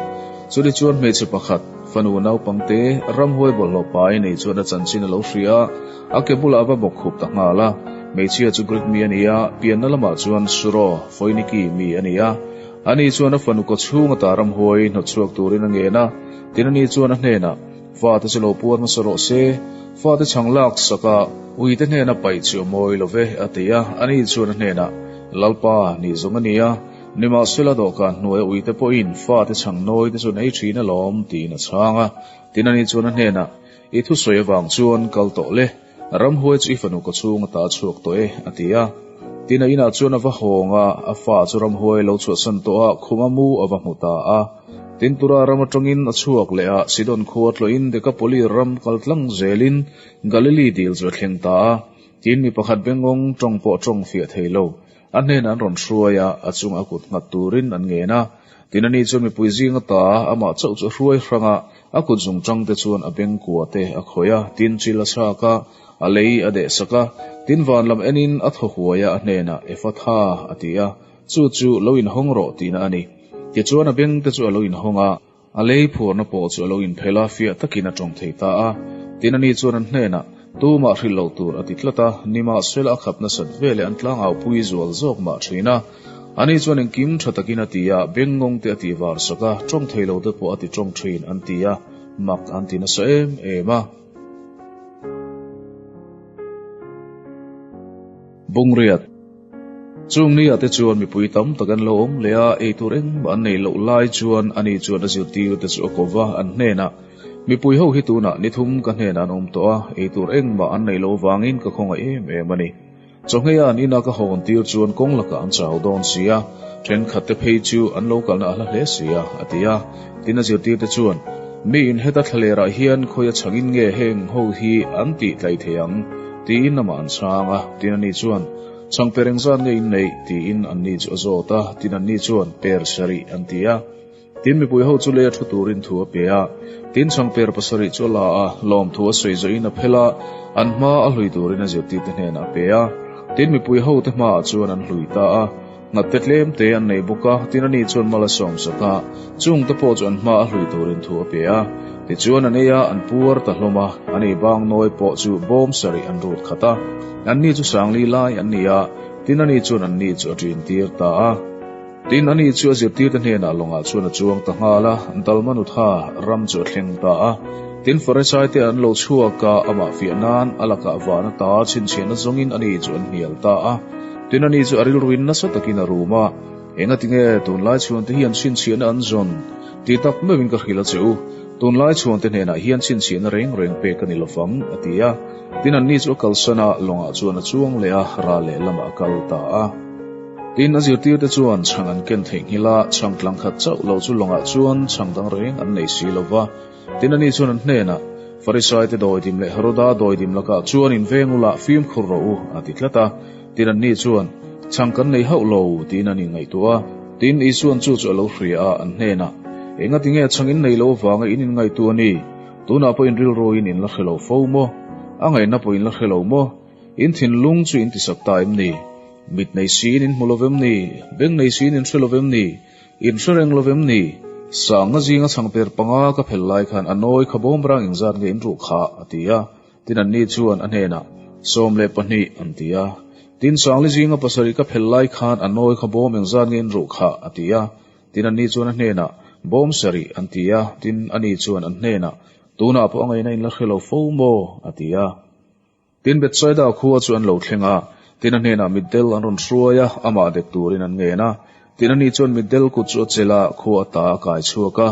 Chuni chuan hmeichhe pakhat, fanu naupangte, ramhuai bawlhhlawh pai nei chuan a chanchin a lo hria a, a ke bulah a va bawk khup ta nghal a. Hmeichhia chu Grik mi a ni a, pianna lamah chuan Suro, Foiniki, mi a ni a. Ani chuan a fanu kawchhung ata ramhuai hnawtchhuak turin a ngen a. Tin, ani chuan a hnenah, Fate chu lo puar hmasa rawh se, fate chhang lak sak a, uite hnena paih chu a mawi lo ve, a ti a. Ani chuan a hnenah, Lalpa, ni zawng a nia, nimahsela dawhkan hnuaia uite pawhin fate chhang nawi te chu an ei thin alawm, tiin a chhang a. Tin, ani chuan a hnenah, I thusawi avang chuan kal tawh le, ramhuai chu i fanu ka chhung ata a chhuak tawh e, a ti a. Tin, a inah chuan a va hawng a, a fa chu ramhuai lo chhuahsan tawh a, khuma mu a va hmu ta a. Tin, Tura ram atangin a chhuak leh a, Sidon khua tlawhin Dekapoli ram kal tlang zelin Galili dil chu a thleng ta a. Tin, mi pakhat bengawng tawng pawh tawng fiah thei lo, a hnenah an rawn hruai a, a chunga a kut nghat turin an ngen a. Tin, ani chuan mipui zing ata amah chauh chu a hruai hrang a, a kut zungtang te chuan a beng kua te a khawih a, tin chil a chhak a, a lei a deh sak a. Tin, van lam enin a thaw huai a, a hnenah, Efatha, a ti a, chu chu lo inhawng rawh tihna a ni. Tichuan a beng te chu a lo inhawng a, a lei phuarna pawh chu a lo inphelh a, fiah takin a tawng thei ta a. Tin, ani chuan an hnenah, Tumah hrilh loh tur a ti tlat a, nimahsela a khap nasat veleh an tlangau pui zual zawk mah thin a. Ani chuan engkim tha takin a ti a, bengngawng te a tih var sak a, tawng thei lo te pawh a ti tawng thin an ti a, mak an ti nasa em em a. Bungriat. Chung ni ah te chuan mipui tam tak an lo awm leh a, ei tur engmah an neih loh lai chuan ani chuan a zirtir te chu a ko va, an hnenah, Mipui ho hi tunah ni thum ka hnenah an awm tawh a, ei tur engmah an neih loh vangin ka khawngaih em em a ni. Chawhngei an ina ka hawn tir chuan kawng lakah an chau dawn si a, thenkhat te phei chu an lo kalna a hla hle si a, a ti a. Tin a zirtir te chuan, Mi in heta thlalerah hian khawi a chhangin nge heng ho hi an tih tlai thei ang? tiin amah an chhang a. Tin ani chuan, Chhang per engzat nge in neih? tiin anni chu a zawt a. Tin anni chuan, Per sarih, an ti a. Tin mipui ho chu lei a thu turin thu a pe a. Tin chhangper pasarih chu a la a, lawmthu a sawi zawhin a phel a, an hma a hlui turin a zirtirte hnenah a pe a. Tin mipui hote hmaah chuan an hlui ta a. Nghatte tlem te an nei bawk a, tin ani chuan mal a sawm sak a, chungte pawh chu an hma a hlui turin thu a pe a. Tichuan an ei a, an puar ta hlawm a, an ei bang nawi pawh chu bawm sarih an rut khat a. Anni chu sangli lai an ni a, tin ani chuan anni chu a ṭin tir ta a. Tin, ani chu a zirtirte hnenah lawngah chuan a chuang ta nghal a, Dalmanutha ram chu a thleng ta a. Tin, Farisaite an lo chhuak a, amah fiah nan a lakah van ata chhinchhiahna zawngin ani chu an hnial ta a. Tin, ani chu a rilruin nasa takin a rum a, Engatinge tunlai chhuante hian chhinchhiahna an zawn? Ti tak meuhin ka hrilh a che u, tunlai chhuante hnenah hian chhinchhiahna reng reng pek a ni lovang, a ti a. Tin, anni chu a kalsan a, lawngah chuan a chuang leh a, ral lehlamah a kal ta a. Tin, a zirtirte chuan chhang an ken theih nghilh a, chhang tlang khat chauh lo chu lawngah chuan chhang dang reng an nei si lo va. Tin, ani chuan an hnenah, Farisaite dawidim leh Heroda dawidim lakah chuan in veng ula fimkhur rawh u, a ti tlat a. Tin, anni chuan, Chhang kan nei hauh lo, tiin an inngaihtuah a. Tin, Isua'n chu chu a lo hria a, an hnenah, Engatinge chhang in nei lo avanga in inngaihtuah a ni? Tunah pawh in rilruin in la hre lo fo maw? A ngaihna pawh in la hre lo maw? In thinlung chu in tisak ta em ni? Mit nei siin in hmu lo vem ni? Beng nei siin in hre lo vem ni? In hre reng lo vem ni? Sanga zinga chhangper panga ka phel lai khan a nawi kha bawm rang engzat nge in ruh kha? a ti a. Tin anni chuan a hnenah, 12, an ti a. Tin Sangli zinga pasarih ka phel lai khan a nawi kha bawm engzat nge in ruh kha? a ti a. Tin anni chuan a hnenah, Bawm sarih, an ti a. Tin ani chuan an hnenah, Tunah pawh a ngaihna in la hre lo fo maw? a ti a. Tin, Bethsaida khua chu an lo thleng a, tin a hnenah mitdel an rawn hruai a, amah dek turin an ngen a. Tin, ani chuan mitdel kut chu a chelh a, khua a ta a kai chhuak a.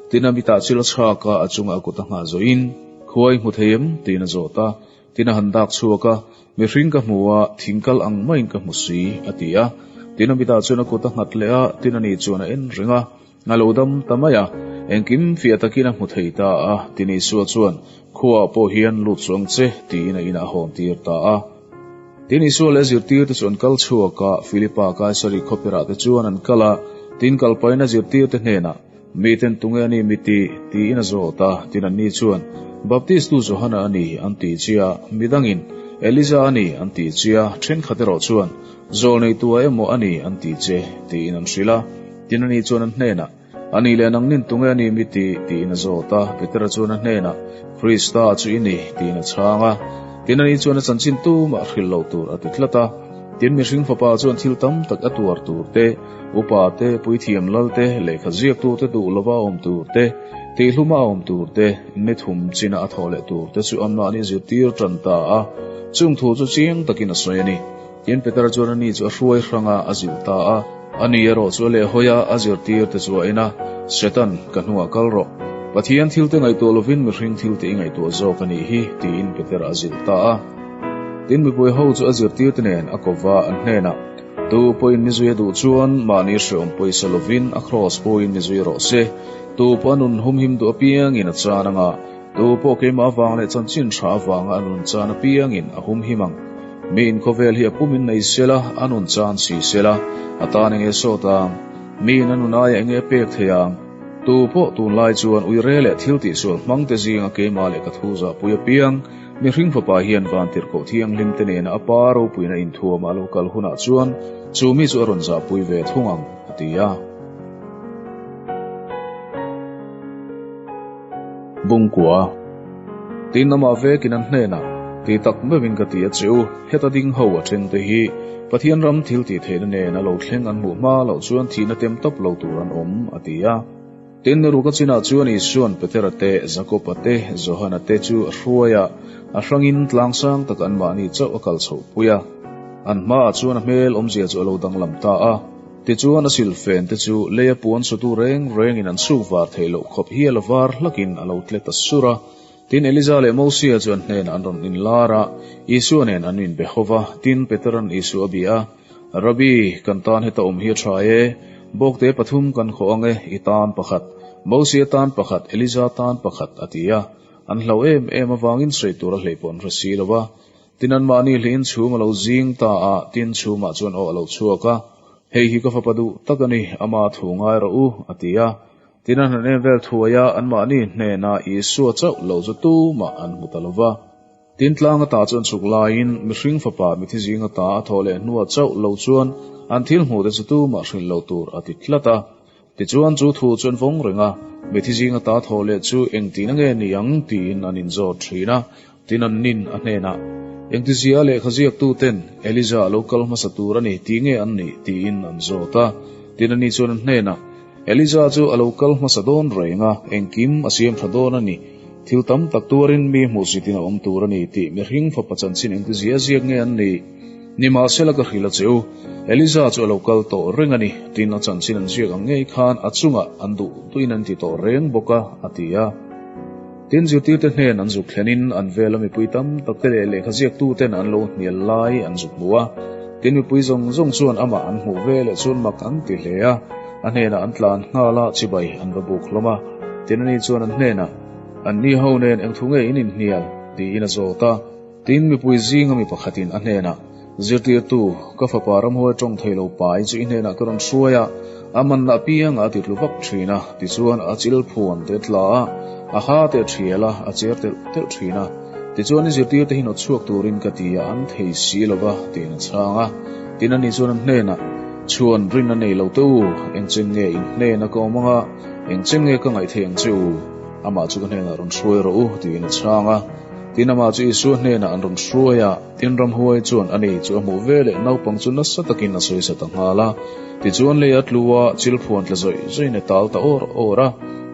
Tin, a mitah chil a chhak a, a chungah a kut a nghah zawhin, Khua i hmu thei em? tiin a zawt a. Tin, a han dak chhuak a, Mihring ka hmu a, thing kal ang maiin ka hmu si, a ti a. Tin, a mitah chuan a kut a nghat leh a, tin ani chuan a en reng a. A lo dam ta mai a, engkim fiah takin a hmu thei ta a, tin Isua chuan, Khuaah pawh hian lut suh ang che, tiin a inah a hawn tir ta a. Tin Isua leh a zirtirte chu an kal chhuak a, Philipa Kaisari khawperah te chuan an kal a, tin kalpain a zirtirte hnenah, Miten tunge a ni mi ti? tiin a zawt a, tin anni chuan, Baptistu Johana a ni, an ti chi a, midangin, Elija a ni, an ti chi a, thenkhat erawh chuan, Zawlneitua emaw a ni, an ti che, tiin an hrilh a. Tin ani chuan an hnenah, A nih leh nangnin tunge a ni mi ti? tiin a zawt a. Petera chuan a hnenah, Krista chu i ni, tiin a chhang a. Tin ani chuan a chanchin tumah hrilh loh tur a ti tlat a. Tin mihring fapa chuan thil tam tak a tuar tur te, upa te, puithiam lal te, lehkha ziaktute duh lova a awm tur te, tihhluma a awm tur te, ni thum china a thawh leh tur te chu anmahni zirtir tan ta a. Chung thu chu chiang takin a sawi a ni. Tin, Petera chuan ani chu a hruai hrang a, a zilh ta a. Ani erawh chu a lehhawi a, a zirtir te chu a en a, Satan, ka hnungah kal rawh. Pathian thil te ngaihtuah lovin mihring thil te i ngaihtuah zawk a nih hi, tiin Petera a zilh ta a. Tin, mipui ho chu a zirtir te nen a kova an hnenah, Tu pawhin mi zui a duh chuan mahni hreawm pawisa lovin a kraws pawhin mi zui rawh se. Tu pawh a nun humhim duh apiangin a chan anga, Tu pawh keimah avang leh chanchin tha avanga a nun chan apiangin a humhim ang. Mi in khawvel hi a pum in nei sela, a nun chan si sela, a tan enge sawt ang? Mi in a nun aia enge a pek thei ang? Tu pawh tunlai chuan uire leh thil tihsual hmangte zinga keimah leh ka thu zahpui apiang, mihring fapa hian vantirhkoh thianghlim te nena a pa ropuina inthuama a lo kal hunah chuan chu mi chu a rawn zahpui ve thung ang, a ti a. Bungkua. Tin amah vekin an hnenah, Ti tak meuhin ka ti a che u, heta ding ho a then te hi Pathian ram thil tih theihna nen a lo thleng an hmuh hma loh chuan thihna tem tawp lo tur an awm, a ti a. Tin ruka chinah chuan Isua'n Petera te, Jakoba te, Johana te chu a hruai a, a hrangin tlangsang tak anmahni chauh a kal chhoh pui a. An hmaah chuan a hmel awmzia chu a lo danglam ta a. Tichuan a silfen te chu leia puan sutu reng rengin an suk var theih loh khawp hial a var hlakin a lo tle ta sur a. Tin, Eliza leh Mosia chu an hnenah an rawn inlar a, Isua nen an inbe ho va. Tin, Petera'n Isua a bia a, Rabbi, kan tan heta awm hi a tha e. Bawkte pathum kan khawh ang e, i tan pakhat, Mosia tan pakhat, Eliza tan pakhat, a ti a. An hlauh em em avangin sawi tur a hleih pawh an hre si lo va. Tin, anmahni hliin chhum a lo zing ta a, tin chhumah chuan aw a lo chhuak a, Hei hi ka fapa duh tak a ni, ama thu ngai rawh u, a ti a. Tin, an han en vel thuai a, anmahni hnenah Isua chauh lo chu tumah an hmu ta lo va. Tin, tlang ata chuan chhuk laiin mihring fapa mithi zing ata a thawh leh hnuah chauh lo chuan an thil hmuhte chu tumah hrilh lo tur a ti tlat a. Tichuan chu thu chu an vawng reng a, mithi zing ata thaw leh chu engtin nge ni ang tiin an inzawt thin a. Tin an nin a hnenah, Engtizia lehkha ziaktuten Elija a lo kal hmasa tur a ni ti nge an nih? tiin an zawt a. Tin ani chuan an hnenah, Elija chu a lo kal hmasa dawn reng a, engkim a siam tha dawn a ni. Thil tam tak tuarin mi hmuhsitin a awm tur a ni tih mihring fapa chanchin engtizia ziak nge an nih? Nimahsela ka hrilh a che u, Eliza chu a lo kal tawh reng a ni, tin a chanchin an ziak ang ngei khan a chungah an duh duhin an ti tawh reng bawk a, a ti a. Tin zirtirte hnen an zuk thlenin an vela mipui tam takte leh lehkha ziaktuten an lo hnial lai an zuk hmu a. Tin mipui zawng zawng chuan amah an hmuh ve leh chuan mak an ti hle a, a hnenah an tlan nghal a, chibai an va buk hlawm a. Tin ani chuan an hnenah, Anni ho nen engthu nge in inhnial? tiin a zawt a. Tin, mipui zinga mi pakhatin a hnenah, Zirtirtu, ka fapa ramhuai tawng thei lo pai chu i hnenah ka rawn hruai a, a manna apiangah a titlu vak thin a, tichuan a chil phuan te tla a, a ha te a thial a, a cher telh telh thin a. Tichuan i zirtirte hi nawt chhuak turin ka ti a, an thei si lo va, tiin a chhang a. Tin, ani chuan an hnenah, Chhuan rin a nei lo te u, engchen nge in hnena ka awm anga, engchen nge ka ngaih theih ang che u? Amah chu ka hnenah rawn hruai rawh u, tiin a chhang a. Tin, amah chu Isua hnenah an rawn hruai a, tin ramhuai chuan a nei chu a hmuh ve leh naupang chu nasa takin a sawisa ta nghal a. Tichuan lei a tlu a, chil phuan tla zawih zawih in a tal ta awr awr a.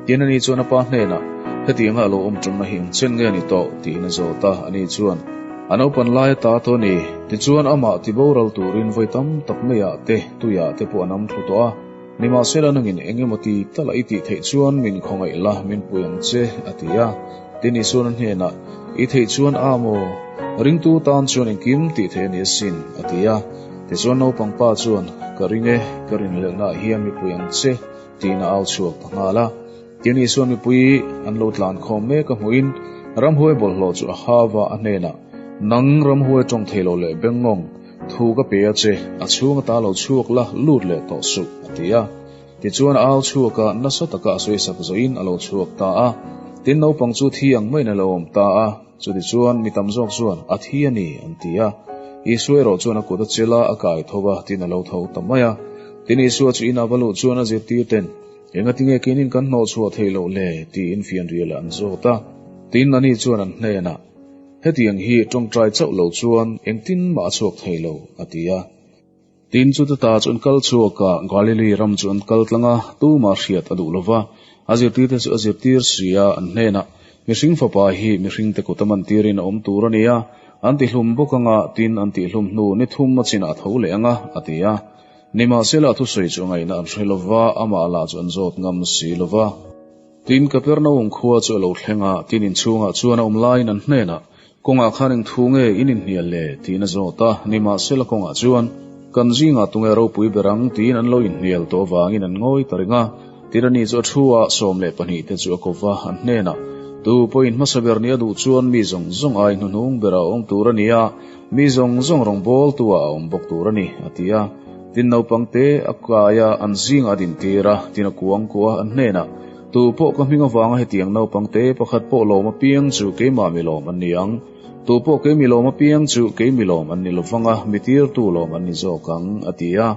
Tin, ani chuan a pa hnenah, Hetianga a lo awm ṭanna hi eng chen nge a ni tawh? tiin a zawt a. Ani chuan, A naupan lai ata tawh a ni. Tichuan amah tiboral turin vawi tam tak meiah te, tuiah te pawh an am thlu tawh a. Nimahsela nangin eng emaw ti tala i tih theih chuan min khawngaih la, min pui ang che, a ti a. Tin Isuan a hnenah, I theih chuan a maw? Ringtu tan chuan engkim tih theih a ni asin, a ti a. Tichuan naupang pa chuan, Ka ring e, ka rinhlelhnaah hian mi pui ang che, tiin a au chhuak ta nghal a. Tin Isuan mipui an lo tlan khawm mek a hmuhin ramhuai bawlhhlawh chu a hau a, a hnenah, Nang ramhuai tawng thei lo leh bengngawng, Thu ka pe a che, a chhung ata lo chhuak la, lut leh tawh suh, a ti a. Tichuan a au chhuak a, nasa taka a sawisak zawhin a lo chhuak ta a. Tin, naupang chu thi ang maiin a lo awm ta a. Chutichuan mi tam zawk chuan, A thi a ni, an ti a. Isua erawh chuan a kut a chel a, a kai tho va, tin a lo tho ta mai a. Tin, Isua chu inah va luh chuan a zirtir ten, Engatinge keinin kan hnawhchhuah theih loh le? tiin fianrial ah an zawt a. Tin, ani chuan an hnenah, Hetiang hi tawngtai chauh lo chuan engtin mah a chhuak thei lo, a ti a. Tin, chuta ta chu an kal chhuak a, Galili ram chu an kal tlang a, tumah hriat a duh lo va. A zirtirte chu a zirtir si a, an hnenah, Mihring fapa hi mihringte kut a mantirin a awm tur a ni a, an tihlum bawk anga, tin an tihlum hnu ni thum a chinah a tho leh ang a, a ti a. Nimahsela thusawi chu a ngaihna an hre lo va, amah lah chu an zawt ngam si lo va. Tin, Kapernaum khua chu a lo thleng a, tin inchhungah chuan a awm laiin an hnenah, Kawngah khan eng thu nge in inhnial le? tiin a zawt a. Nimahsela kawngah chuan, Kan zingah tunge ropui ber ang? tiin an lo inhnial tawh avangin an ngawi ta reng a. Tin, ani chu a thu a, 12 te chu a ko va, an hnenah, Tu pawhin hmasa ber nih a duh chuan mi zawng zawng ai hnuhnung berah a awm tur a ni a, mi zawng zawng rawngbawltu ah a awm bawk tur a ni, a ti a. Tin naupangte a kai a, an zingah a dintir a, tin a kuang kuah a, an hnenah, Tu pawh ka hming avanga hetiang naupangte pakhat pawh lawm apiang chu keimah mi lawm an ni ang. Tu pawh kei mi lawm apiang chu kei mi lawm an ni lovang a, mi tirtu lawm an ni zawk ang, a ti a.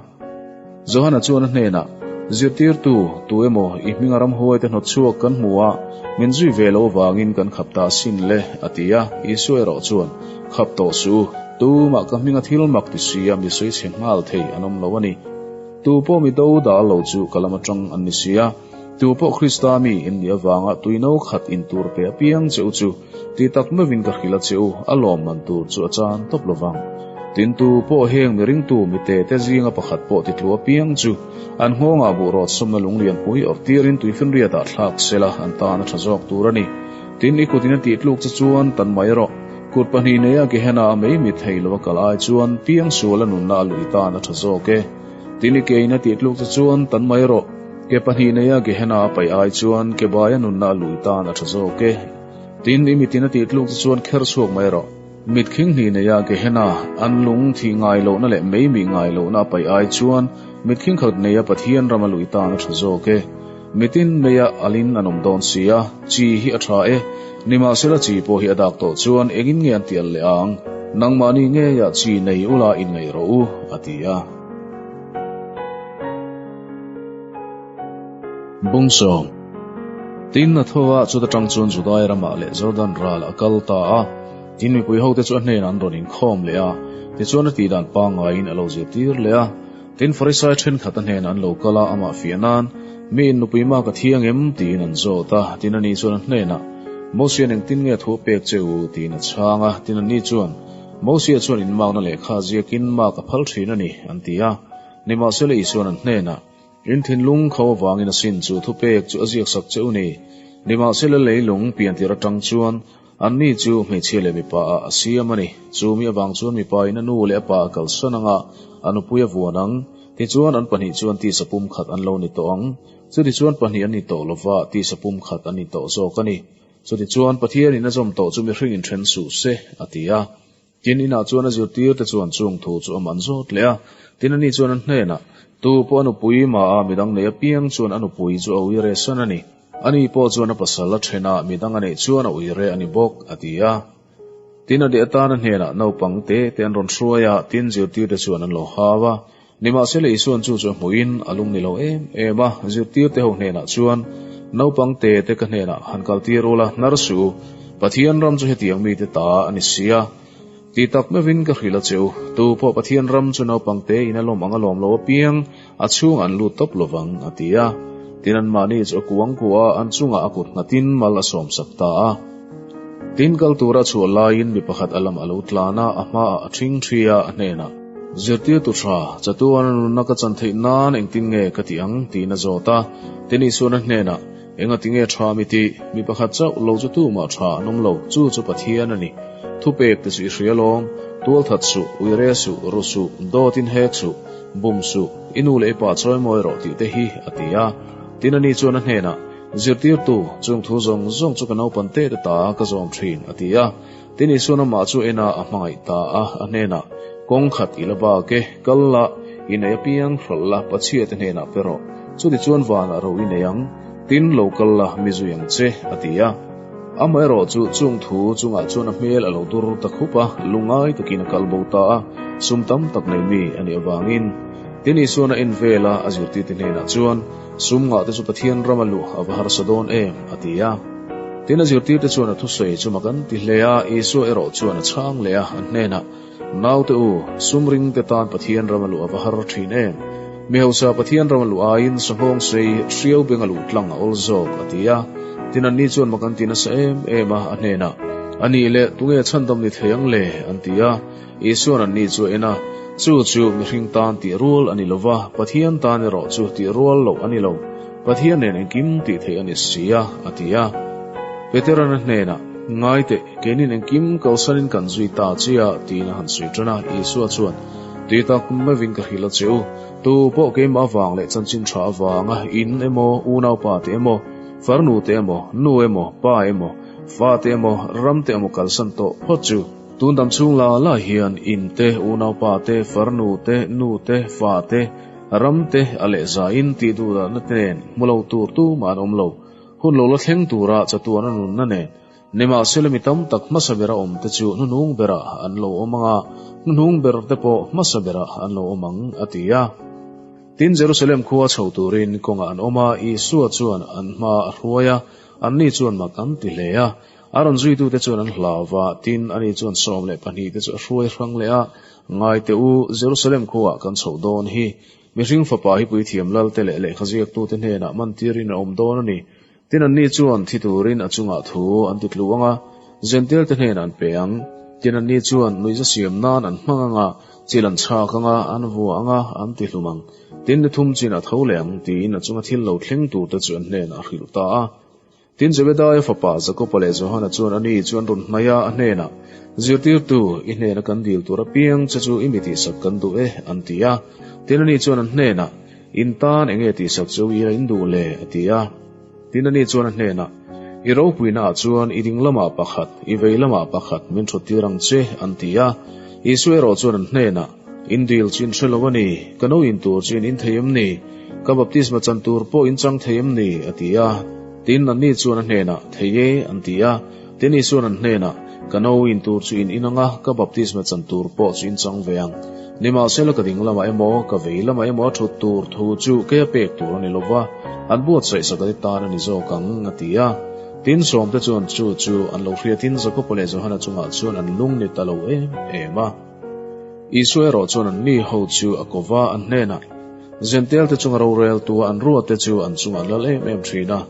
Johana chuan a hnenah, Zirtirtu, tu emaw i hminga ramhuaite hnawt chhuak kan hmu a, min zui ve lo avangin kan khap ta asin le, a ti a. Isua erawh chuan, Khap tawh suh u, tumah ka hminga thil mak ti si a mi sawi chhe nghal thei an awm lo a ni. Tu pawh mi do dal lo chu ka lam atang an ni si a, tu pawh Krista mi in nih avanga tui no khat in tur pe apiang che u chu ti tak meuhin ka hrilh a che u, a lawmman tur chu a chan tawp lovang. Tin, tu pawh heng mi ringtu mi te te zinga pakhat pawh titlu apiang chu an nghawngah buh rawt sawmna lung lianpui awrh tirin tuifinriatah thlak sela an tan a tha zawk tur a ni. Tin, i kutin a tihtluk che chuan tan mai rawh. Kut pahnih neia Gehenna a mei mit thei lo a kal ai chuan piangsual a nunna a lui tan a tha zawk e. Tin, i kein a tihtluk che chuan tan mai rawh. Ke pahnih neia Gehenna a paih ai chuan ke bai a nunna a lui tan a tha zawk e. Tin, i mitin a tihtluk che chuan kher chhuak mai rawh. Mit khing hnih neia Gehenna an lung thih ngai lohna leh mei mih ngai lohna a paih ai chuan mit khing khat neia Pathian ram a lui tan a tha zawk e. Mitin meia alin an awm dawn si a, chi hi a tha e. Nimahsela chi pawh hi a dak tawh chuan engin nge an tial leh ang? Nangmahni ngeia chi nei ula inngaih rawh u, a ti a. Bungsawm. Tin, a tho a, chuta tang chuan Judai ramah leh Jordan ral a kal ta a. Tin, mipui hote chu a hnenah an rawn inkhawm leh a, tichuan a tihdan pangaiin a lo zirtir leh a. Tin, Farisai thenkhat a hnenah an lo kal a, amah fiah nan, Mi in nupui mak a thiang em? tiin an zawt a. Tin, ani chuan a hnenah, Mosian engtin nge thu a pek che u? tiin a chhang a. Tin, ani chuan, Mosia chuan inmakna lehkha ziakin mak a phal thin a ni, an ti a. Nimahsela Isuan an hnenah, In thinlung kho avangin a sin chu thupek chu a ziaksak che u ni. Nimahsela leilung piantir atang chuan anni chu hmeichhia leh mipa ah a siam a ni. Chu mi avang chuan mipa in a nu leh a pa a kalsan anga a nupui a vuan ang. Tichuan an pahnih chuan tisa pumkhat an lo ni tawh ang. Chutichuan pahnih an ni tawh lova tisa pumkhat an ni tawh zawk a ni. Chutichuan Pathian in a zawm tawh chu mihring in then suh se, a ti a. Tin, inah chuan a zirtirte chuan chung thu chu a man zawt leh a. Tin, ani chuan a hnenah, Tu pawh a nupui maha midang nei apiang chuan a nupui chu a uire san a ni. Ani pawh chuan a pasal a then a, midang a neih chuan a uire a ni bawk, a ti a. Tin, a deh atan a hnenah naupang te te an rawn hruai a, tin, zirtirte chuan an lo hau a. Nimahsela Isuan chu chu a hmuhin a lung ni lo em em a, zirtirte ho hnenah chuan, Naupang te te ka hnenah han kaltir ula, hnar suh u, Pathian ram chu hetiang mite ta a ni si a. Ti tak meuhin ka hrilh a che u, tu pawh Pathian ram chu naupang te in a lawm ang a lawm lo apiang, a chhungah an lut tawp lovang, a ti a. Tin anmahni chu a kuang kuah a, an chungah a kut nghatin mal a sawmsak ta a. Tin kal tura chhuah laiin mi pakhat a lam a lo tlan a, a hmaah a ṭhing ṭhi a, a hnenah, Zirtirtu ṭha, chatuan a nunna ka chan theih nan engtin nge ka tih ang? tiin a zawt a. Tin Isuan a hnenah, Engati nge ṭha mi tih? Mi pakhat chauh lo chu tumah ṭha an awm lo, chu chu Pathian a ni. Thupek te chu i hria lawm, tualthat suh, uire suh, ru suh, dawtin hek suh, bum suh, i nu leh i pa chawi mawi rawh tih te hi, a ti a. Tin ani chuan a hnenah, Zirtirtu, chung thu zawng zawng chu ka naupan te te ta ka zawm thin, a ti a. Tin Isuan amah chu ena a hmangaih ta a, a hnenah, Kawng khat i la bak e, kal la, i nei apiang hralh la, Pachhia te hnenah pe rawh. Chutichuan vanah ro i nei ang, tin lo kal la, mi zui ang che, a ti a. Amaherawhchu chung thu chungah chuan a hmel a lo dur ta khup a, lungngai takin a kal bo ta a, sum tam tak nei mi a nih avangin. Tin Isuan a en vel a, a zirtirte hnenah chuan, Sum ngah te chu Pathian rama luh a va harsa dawn em? a ti a. Tin a zirtirte chuan a thusawi chu mak an ti hle a, Isua erawh chuan a chhang leh a, a hnenah, Naute u, sum ring te tan Pathian rama luh a va har thin em? Mi hausa Pathian rama luh aiin sahawng sei hriau benga luh tlang a awl zawk, a ti a. Tin anni chuan mak an ti nasa em em a, a hnenah, A nih leh, tunge chhandam ni thei ang le? an ti a. Isuan anni chu a en a, Chu chu mihring tan tih rual a ni lo va, Pathian tan erawh chu tih rual loh a ni lo. Pathian nen engkim tih theih a ni si a, a ti a. Petera'n a hnenah, Ngai teh, keinin engkim kalsanin kan zui ta che a, tiin a han sawi tan a. Isua chuan, Tui tak meuhin ka hrilh a che u, tu pawh keimah avang leh chanchin tha avanga in emaw, unaupa te emaw, farnu te emaw, nu emaw, pa emaw, fa te emaw, ram te emaw kalsan tawh phawt chu, Tun dam chhung la la hian in te, unaupa te, farnu te, nu te, fa te, ram te a leh zain tih duh dahna te nen hmu lo tur tumah an awm lo. Hun lo la thleng tura chatuan a nunna nen nimahsela mi tam tak hmasa bera awm te chu hnuhnung berah an lo awm ang a, hnuhnung ber te pawh hmasa berah an lo awm ang, a ti a. Tin, Jerusalem khua chho turin kawngah an awm a, Isua chuan an hma a hruai a, anni chuan mak an ti hle a. A rawn zuitute chuan an hlau va, tin, ani chuan 12 te chu a hruai hrang leh a, Ngai teh u, Jerusalem khuaah kan chhoh dawn hi. Mihring fapa hi puithiam lalte leh lehkha ziaktute hnenah mantirin a awm dawn a ni. Tin, anni chuan thi turin a chungah thu an ti tlu ang a, Jentail te hnenah an pe ang. Tin anni chuan nuihza siam nan an hmang anga, chil an chhak anga, an vua anga, an ti hlum ang. Tin ni thum chin a tho leh ang, tiin a chunga thil lo thleng turte chu an hnenah a hrilh ta a. Tin Zebedaia fapa Jakoba leh Johana chuan ani chu an rawn hnaih a, a hnenah, Zirtirtu, i hnena kan dil tur apiang che chu i mi tihsak kan duh e, an ti a. Tin ani chuan an hnenah, In tan eng nge tihsak chu i la in duh le? a ti a. Tin ani chuan a hnenah, I ropuinaah chuan i ding lamah pakhat, i vei lamah pakhat min thut tir ang che, an ti a. Isua erawh chuan an hnenah, In dil chu in hre lo a ni, ka no in tur chu in in thei em ni? Ka baptisma chan tur pawh in chang thei em ni? a ti a. Tin, anni chuan a hnenah, Thei e, an ti a. Tin, Isua'n an hnenah, Ka no in tur chu in in ang a, ka baptisma chan tur pawh chu in chang ve ang. Nimahsela ka ding lamah emaw, ka vei lamah emaw a thut tur thu chu kei a pek tur a ni lo va, an buatsaih sak ati tan a ni zawk ang, a ti a. Tin, sawmte chuan chu chu an lo hriatin Jakoba leh Johana chungah chuan an lung ni ta lo em em a. Isua erawh chuan an mi ho chu a ko va, an hnenah, Zentelte chunga roreltua an ruatte chu an chungah an lal em em thin a,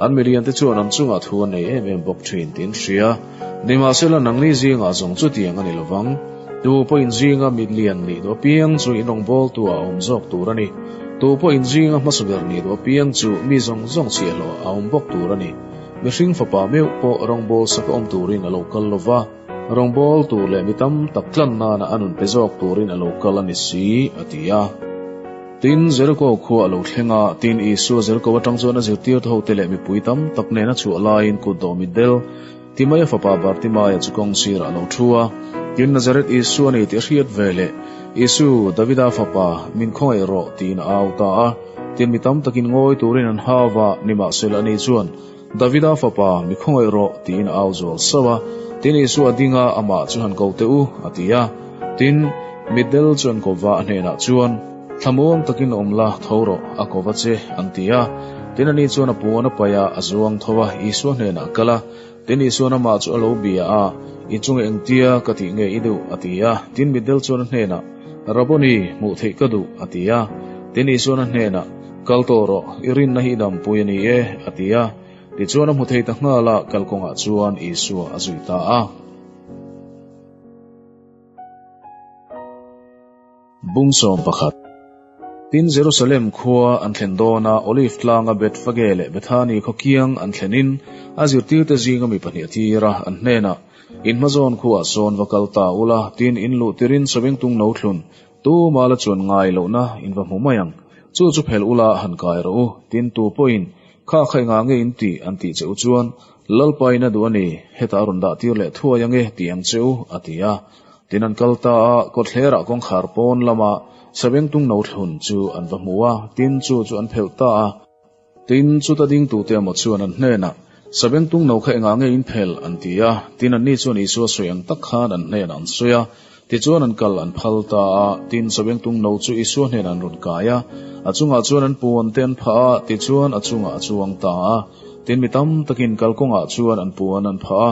an miliante chuan an chungah thu an nei em em bawk thin tiin hria. Nimahsela nangni zingah zawng chutiang a ni lovang. Tu pawhin zinga mitlian nih duh apiang chu in rawngbawltu a awm zawk tur a ni. Tu pawhin zinga hmasa ber nih duh apiang chu mi zawng zawng chhiahhlawh a awm bawk tur a ni. Mihring fapa meuh pawh rawngbawlsak a awm turin a lo kal lova. Rawngbâwl tur leh mi tam tak tlan nana a nun pe zawk turin a lo kal a ni si, a ti a. Tin, Jeriko khua a lo thleng a, tin, Isua Jeriko atang chuan a zirtirtu hote leh mipui tam tak nen a chhuah laiin kut dawh mitdel, Timaia fapa Bartimaia chu kawng sirah a lo thu a. Tin, Nazareth Isua a ni tih a hriat ve leh, Isu, Davida fapa, min khawngaih rawh, tiin a au ta a. Tin, mi tam takin ngawi turin an hau va, nimahsela ani chuan, Davida fapa, mi khawngaih rawh, tiin a au zual sauh a. Tin, Isua a ding a, amah chu han ko teh u, a ti a. Tin, mitdel chu an ko va, a hnenah chuan, Thlamuang takin awm la, tho rawh, a ko va che, an ti a. Tin, ani chuan a puan a paih a, a zuang tho a, Isua hnenah a kal a. Tin, Isua'n amah chu a lo bia a, I chunga engtia ka tih nge i duh? a ti a. Tin, mitdel chuan a hnenah, Rabboni, hmuh theih ka duh, a ti a. Tin, Isua'n a hnenah, Kal tawh rawh, i rinna hi i dampui a ni e, a ti a. Tichuan a hmu thei ta nghal a, kalkawngah chuan Isua a zui ta a. Bung 11. Tin, Jerusalem khua an thlen dawna Olive tlanga Bethfage leh Bethani khaw kiang an thlenin a zirtirte zinga mi pahnih a tir a, an hnenah, In hmazawn khuaah sawn va kal ta ula, tin in luh tirin sawengtung no thlun, Tu mala chuan ngai lohna in va hmu mai ang. Chu chu phel ula han kai rawh u, tin tu pawhin, Kha kha engah nge in tih? an tih che u chuan, Lalpa in a duh a ni, hetah a rawn dah tir leh thuai ange tih ang che u, a ti a. Tin an kal ta a, kawtthlerah kawngkhar pawn lama sabengtung no thlun chu an va hmu a, tin chu chu an phelh ta a. Tin, chuta dingtute emaw chuan an hnenah, Sabengtung no kha engah nge in phel? an ti a. Tin, anni chuan Isua sawi ang tak khan an hnenah an sawi a. Tichuan an kal an phal ta a. Tin, sabengtung no chu Isua hnenah an rawn kai a. A chungah chuan an puan te an phah a, tichuan a chungah a chuang ta a. Tin, mi tam takin kalkawngah chuan an puan an phah a.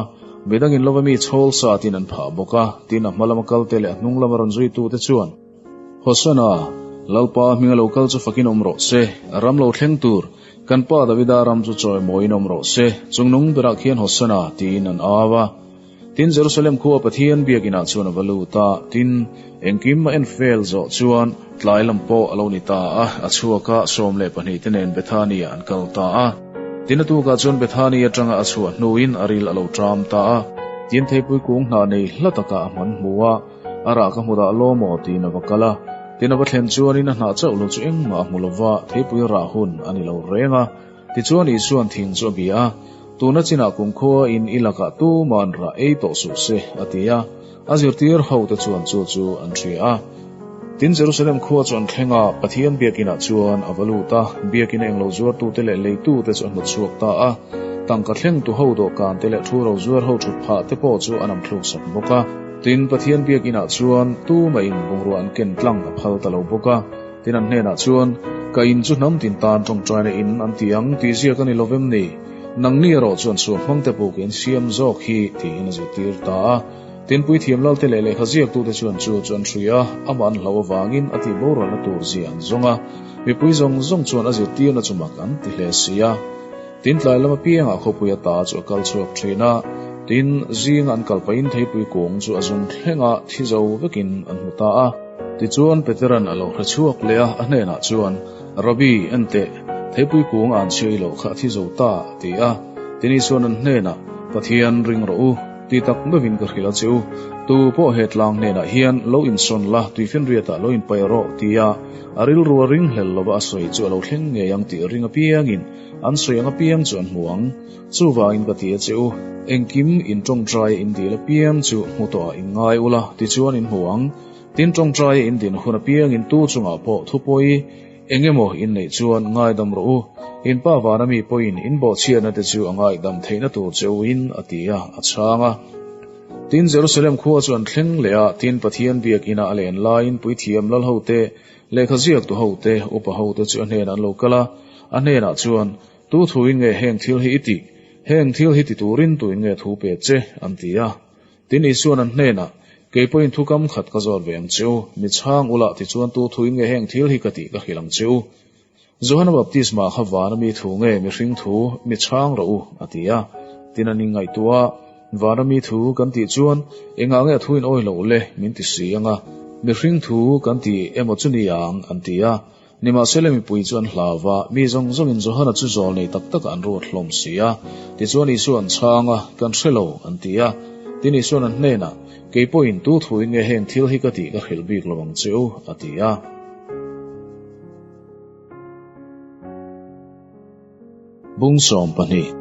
Midangin lova mi chhawl satin an phah bawk a. Tin, a hma lama kalte leh a hnung lama rawn zuitute chuan, Hosana, Lalpa hminga lo kal chu fakin awm rawh se, ram lo thleng tur, kan pa Davida ram chu chawimawiin awm rawh se, chungnung berah khian Hosana tiin an au a. Tin, Jerusalem khua Pathian biakinah chuan a va lut a, tin, engkim a en fel zawh chuan tlai lam pawh a lo ni ta a, a chhuak a, 12 te nen Bethania an kal ta a. Tin, a tukah chuan Bethani atanga a chhuah hnuin a ril a lo ṭam ta a. Tin, theipui kung hnah nei hla takah a hman hmu a. A rah ka hmu dah law maw tiin a va kal a. Tin a va thlen chuanin a hnah chauh lo chu engmah a hmu lo va, theipui rah hun a ni lo reng a. Tichuan Isua'n thing chu a bia a, Tuna chinah kumkhua in i lakah tuma'n rah ei tawh suh se, a ti a. A zirtir hote chuan chu chu an hria a. Tin Jerusalem khua chu an thleng a, Pathian biakinah chuan a va lut a, biakina englo zuartute leh leitute chu a hnawtchhuak ta a. Tangka thlengtu ho dawhkan te leh thu ro zuar ho thut phah te pawh chu an amthluk sak bawk a. Tin, Pathian biakinah chuan tumah in bungrua an ken tlang a phal ta lo bawk a. Tin, an hnenah chuan, Ka in chu hnam tin tan tawngtaina in an ti ang tih ziak a ni lovem ni? Nangni erawh chuan sual hmangte puk in siam zawk hi, tiin a zirtir ta a. Tin, puithiam lalte leh lehkha ziaktute chuan chu chu an hrui a, amah an hlauh avangin a tih boralna tur zia an zawng a. Mipui zawng zawng chuan a zirtirna chu mak an ti hle si a. Tin, tlai lam apiangah khawpui ata chu a kal chhuak thin a. Tin, zinga an kal pahin theipui kung chu a zung thlenga thi zo vekin an hmu ta a. Tichuan, Petera'n a lo hre chhuak leh a, a hnenah chuan, Rabbi, en teh, theipui kung a an chhiai loh kha a thi zo ta, a ti a. Tin, Isua'n an hnenah, Pathian ring rawh u, ti tak meuhin ka hrilh a che u, tu pawh he tlang hnenah hian lo insawn la, tuifinriatah lo inpaih rawh, tia a rilru a ringhlel lova a sawi chu a lo thleng ngei ang tih ring apiangin an sawi ang apiang chu an hmu ang. Chuvangin ka ti a che u, engkim in tawngtai in dil apiang chu hmu tawhah in ngai ula, tichuan in hmu ang. Tin tawngtai in din hun apiangin tu chungah pawh thupawi eng emaw in neih chuan ngaidam rawh u. In pa vana mi pawhin in bawhchhiatna te chu a ngaihdam theihna tur che u in, a ti a, a chhang a. Tin Jerusalem khua chu an thleng leh a, tin Pathian biakina a len laiin puithiam lal hote, lehkha ziaktu hote, upa hote chu a hnenah an lo kal a, a hnenah chuan, Tu thuin nge heng thil hi i tih? Heng thil hi ti turin tuin nge thu pe che? an ti a. Tin Isua'n an hnenah, Kei pawhin thu kam khat ka zawt ve ang che u, mi chhang ula tichuan tu thuin nge heng thil hi ka tih ka hrilh ang che u. Johana baptisma kha vana mi thu nge mihring thu mi chhang rawh u, a ti a. Tin an inngaihtuah a, Vana mi thu kan tih chuan engah nge a thu in awi loh le min ti si ang a, mihring thu kan ti emaw chu ni ang, an ti a. Nimahsela mipui chu an hlau va, mi zawng zawngin Johana chu zawl nei tak takah an ruat hlawm si a. Tichuan Isua an chhang a, Kan hre lo, an ti a. Tin Isua'n an hnenah, Kei pawhin tu thuin nge heng thil hi ka tih ka hrilh bik lo ang che u, a ti a. Bung 12.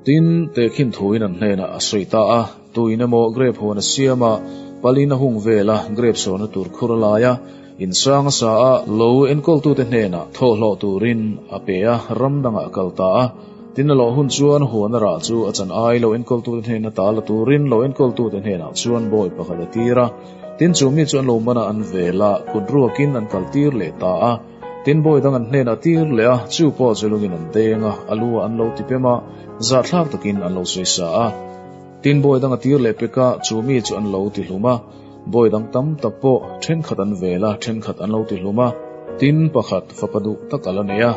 Tin, tehkhin thuin an hnenah a sawi ta a, tuin emaw grep huan a siam a, palin a hung vel a, grep sawhna tur khur a lai a, insang a sa a, lo enkawltute hnenah thawhhlawh turin a pe a, ram dangah a kal ta a. Tin, a lawh hun chuan huan a rah chu a chan ai lo enkawltute hnena ta la turin lo enkawltute hnenah chuan bawi pakhat a tir a. Tin, chu mi chu an lo man a, an vel a, kut ruakin an kaltir leh ta a. Tin, bawi dang an hnenah tir leh a, chu pawh chu lungin an deng a, a lu ah an lo ti pem a, zahthlak takin an lo sawi sa a. Tin, bawi dang a tir leh pek a, chu mi chu an lo ti hlum a. Bawi dang tam tak pawh thenkhat an vel a, thenkhat an lo ti hlum a. Tin, pakhat fapa duh tak a la nei a,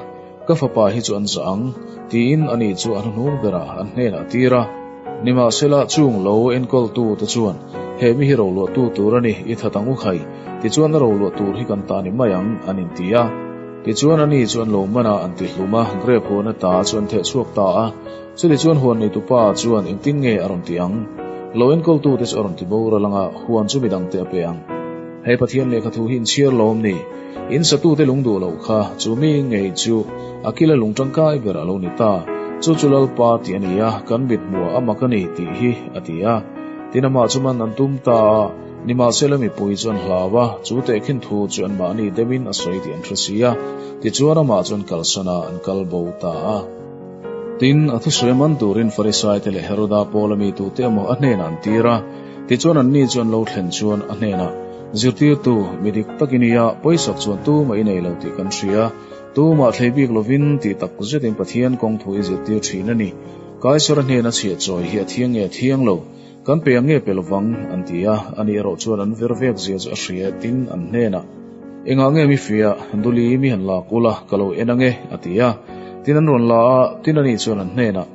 Ka fapa hi chu an zah ang, tiin ani chu a hnuhnung berah an hnenah a tir a. Nimahsela, chung lo enkawltu te chuan, He mi hi roluahtu tur a ni, i that ang u khai, tichuan a roluah tur hi kan ta ni mai ang, an inti a. Tichuan ani chu an lo man a, an ti hlum a, grep huan ata chu an theh chhuak ta a. Chutichuan huan neitu pa chuan engtin nge a rawn ti ang? Lo enkawltu te chu a rawn ti boral ang a, huan chu midangte a pe ang. Hei Pathian lehkha thu hi inchhiar lawm ni? In satute lung duh loh kha, chu mi ngei chu a kila lung tangkai ber a lo ni ta. Chu chu Lalpa tih a ni a, kan mit hmuah a mak a ni tih hi, a ti a. Tin amah chu man an tum ta a, nimahsela mipui chu an hlau a, chu tehkhin thu chu anmahni deuhin a sawi tih an hre si a. Tichuan amah chu an kalsan a, an kal bo ta a. Tin, a thusawi man turin Farisaite leh Heroda Paula mi tute emaw a hnenah an tir a. Tichuan anni chu an lo thlen chuan a hnenah, Zirtirtu, mi dik tak i nia, pawisak chuan tumah i nei lo tih kan hria. Tumah thlei bik lovin tih tak zetin Pathian kawng thu i zirtir thin a ni. Kaisara hnena chhiah chawi hi a thiang nge a thiang lo? Kan pe ang nge pe lovang? an ti a. Ani erawh chuan an ver vek zia chu a hria tin an hnenah, Engah nge mi fiah, Duli mi han lak ula, ka lo en ang e, a ti a. Tin an rawn la a, tin ani chuan an hnenah,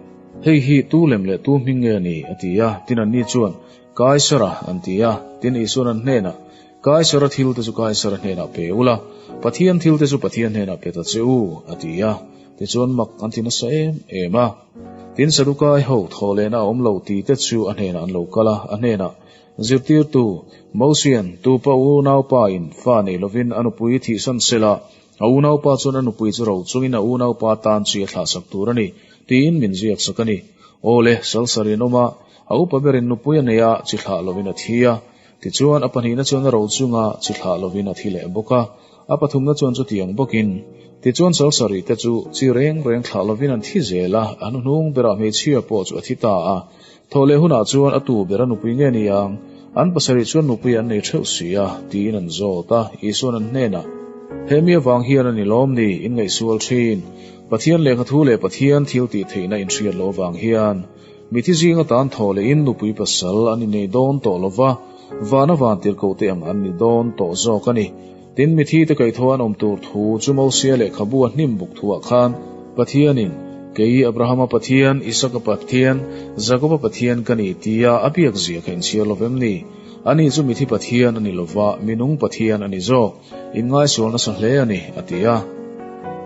Hei hi tu lem leh tu hming nge a ni? a ti a. Tin anni chuan, Kaisara, an ti a. Tin Isua'n an hnenah, Kaisara thil te chu Kaisara hnenah pe ula, Pathian thil te chu Pathian hnenah pe ta che u, a ti a. Tichuan mak an ti nasa em em a. Tin Sadukai ho thaw lehna a awm lo ti te chu a hnenah an lo kal a, a hnenah, Zirtirtu, Mosian, tupa unaupa in fa nei lovin a nupui thihsan sela, A unaupa chuan a nupui chu ro chungin a unaupa tan chi a thlahsak tur a ni, tiin min ziaksak a ni. Aw le, Salsar in awm a, a upa berin nupui a nei a, chi thlah lovin a thi a. Tichuan, a pahnihna chuan a ro chunga chi thlah lovin a thi leh bawk a, a pathumna chuan chutiang bawkin. Tichuan Salsarih te chu chi reng reng thlah lovin an thi zel a, a hnuhnung berah hmeichhia pawh chu a thi ta a. Thawh leh hunah chuan a tu ber a nupui nge ni ang? An pasarih chuan nupui an nei theuh si a, tiin an zawt a. Isua'n an hnenah, He mi avang hian a ni lawm ni, in ngaihsual thin. Pathian lehkha thu leh Pathian thil tih theihna in hriat loh avang hian mithi zinga tan thawh lehin nupui pasal an innei dawn tawh lo va, vana van tirhkoh te ang an ni dawn tawh zawk a ni. Tin, mithi te kaihthawh an awm tur thu chu Mosia lehkhabu a hnim buk thuah khan Pathianin, Kei Abrahama Pathian, Isaka Pathian, Jakoba Pathian ka ni tia a biak zia kha inchhiar lo vem ni? Ani chu mithi Pathian a ni lova, minung Pathian a ni zawk. Inngaisual nasa hle a ni, a ti a.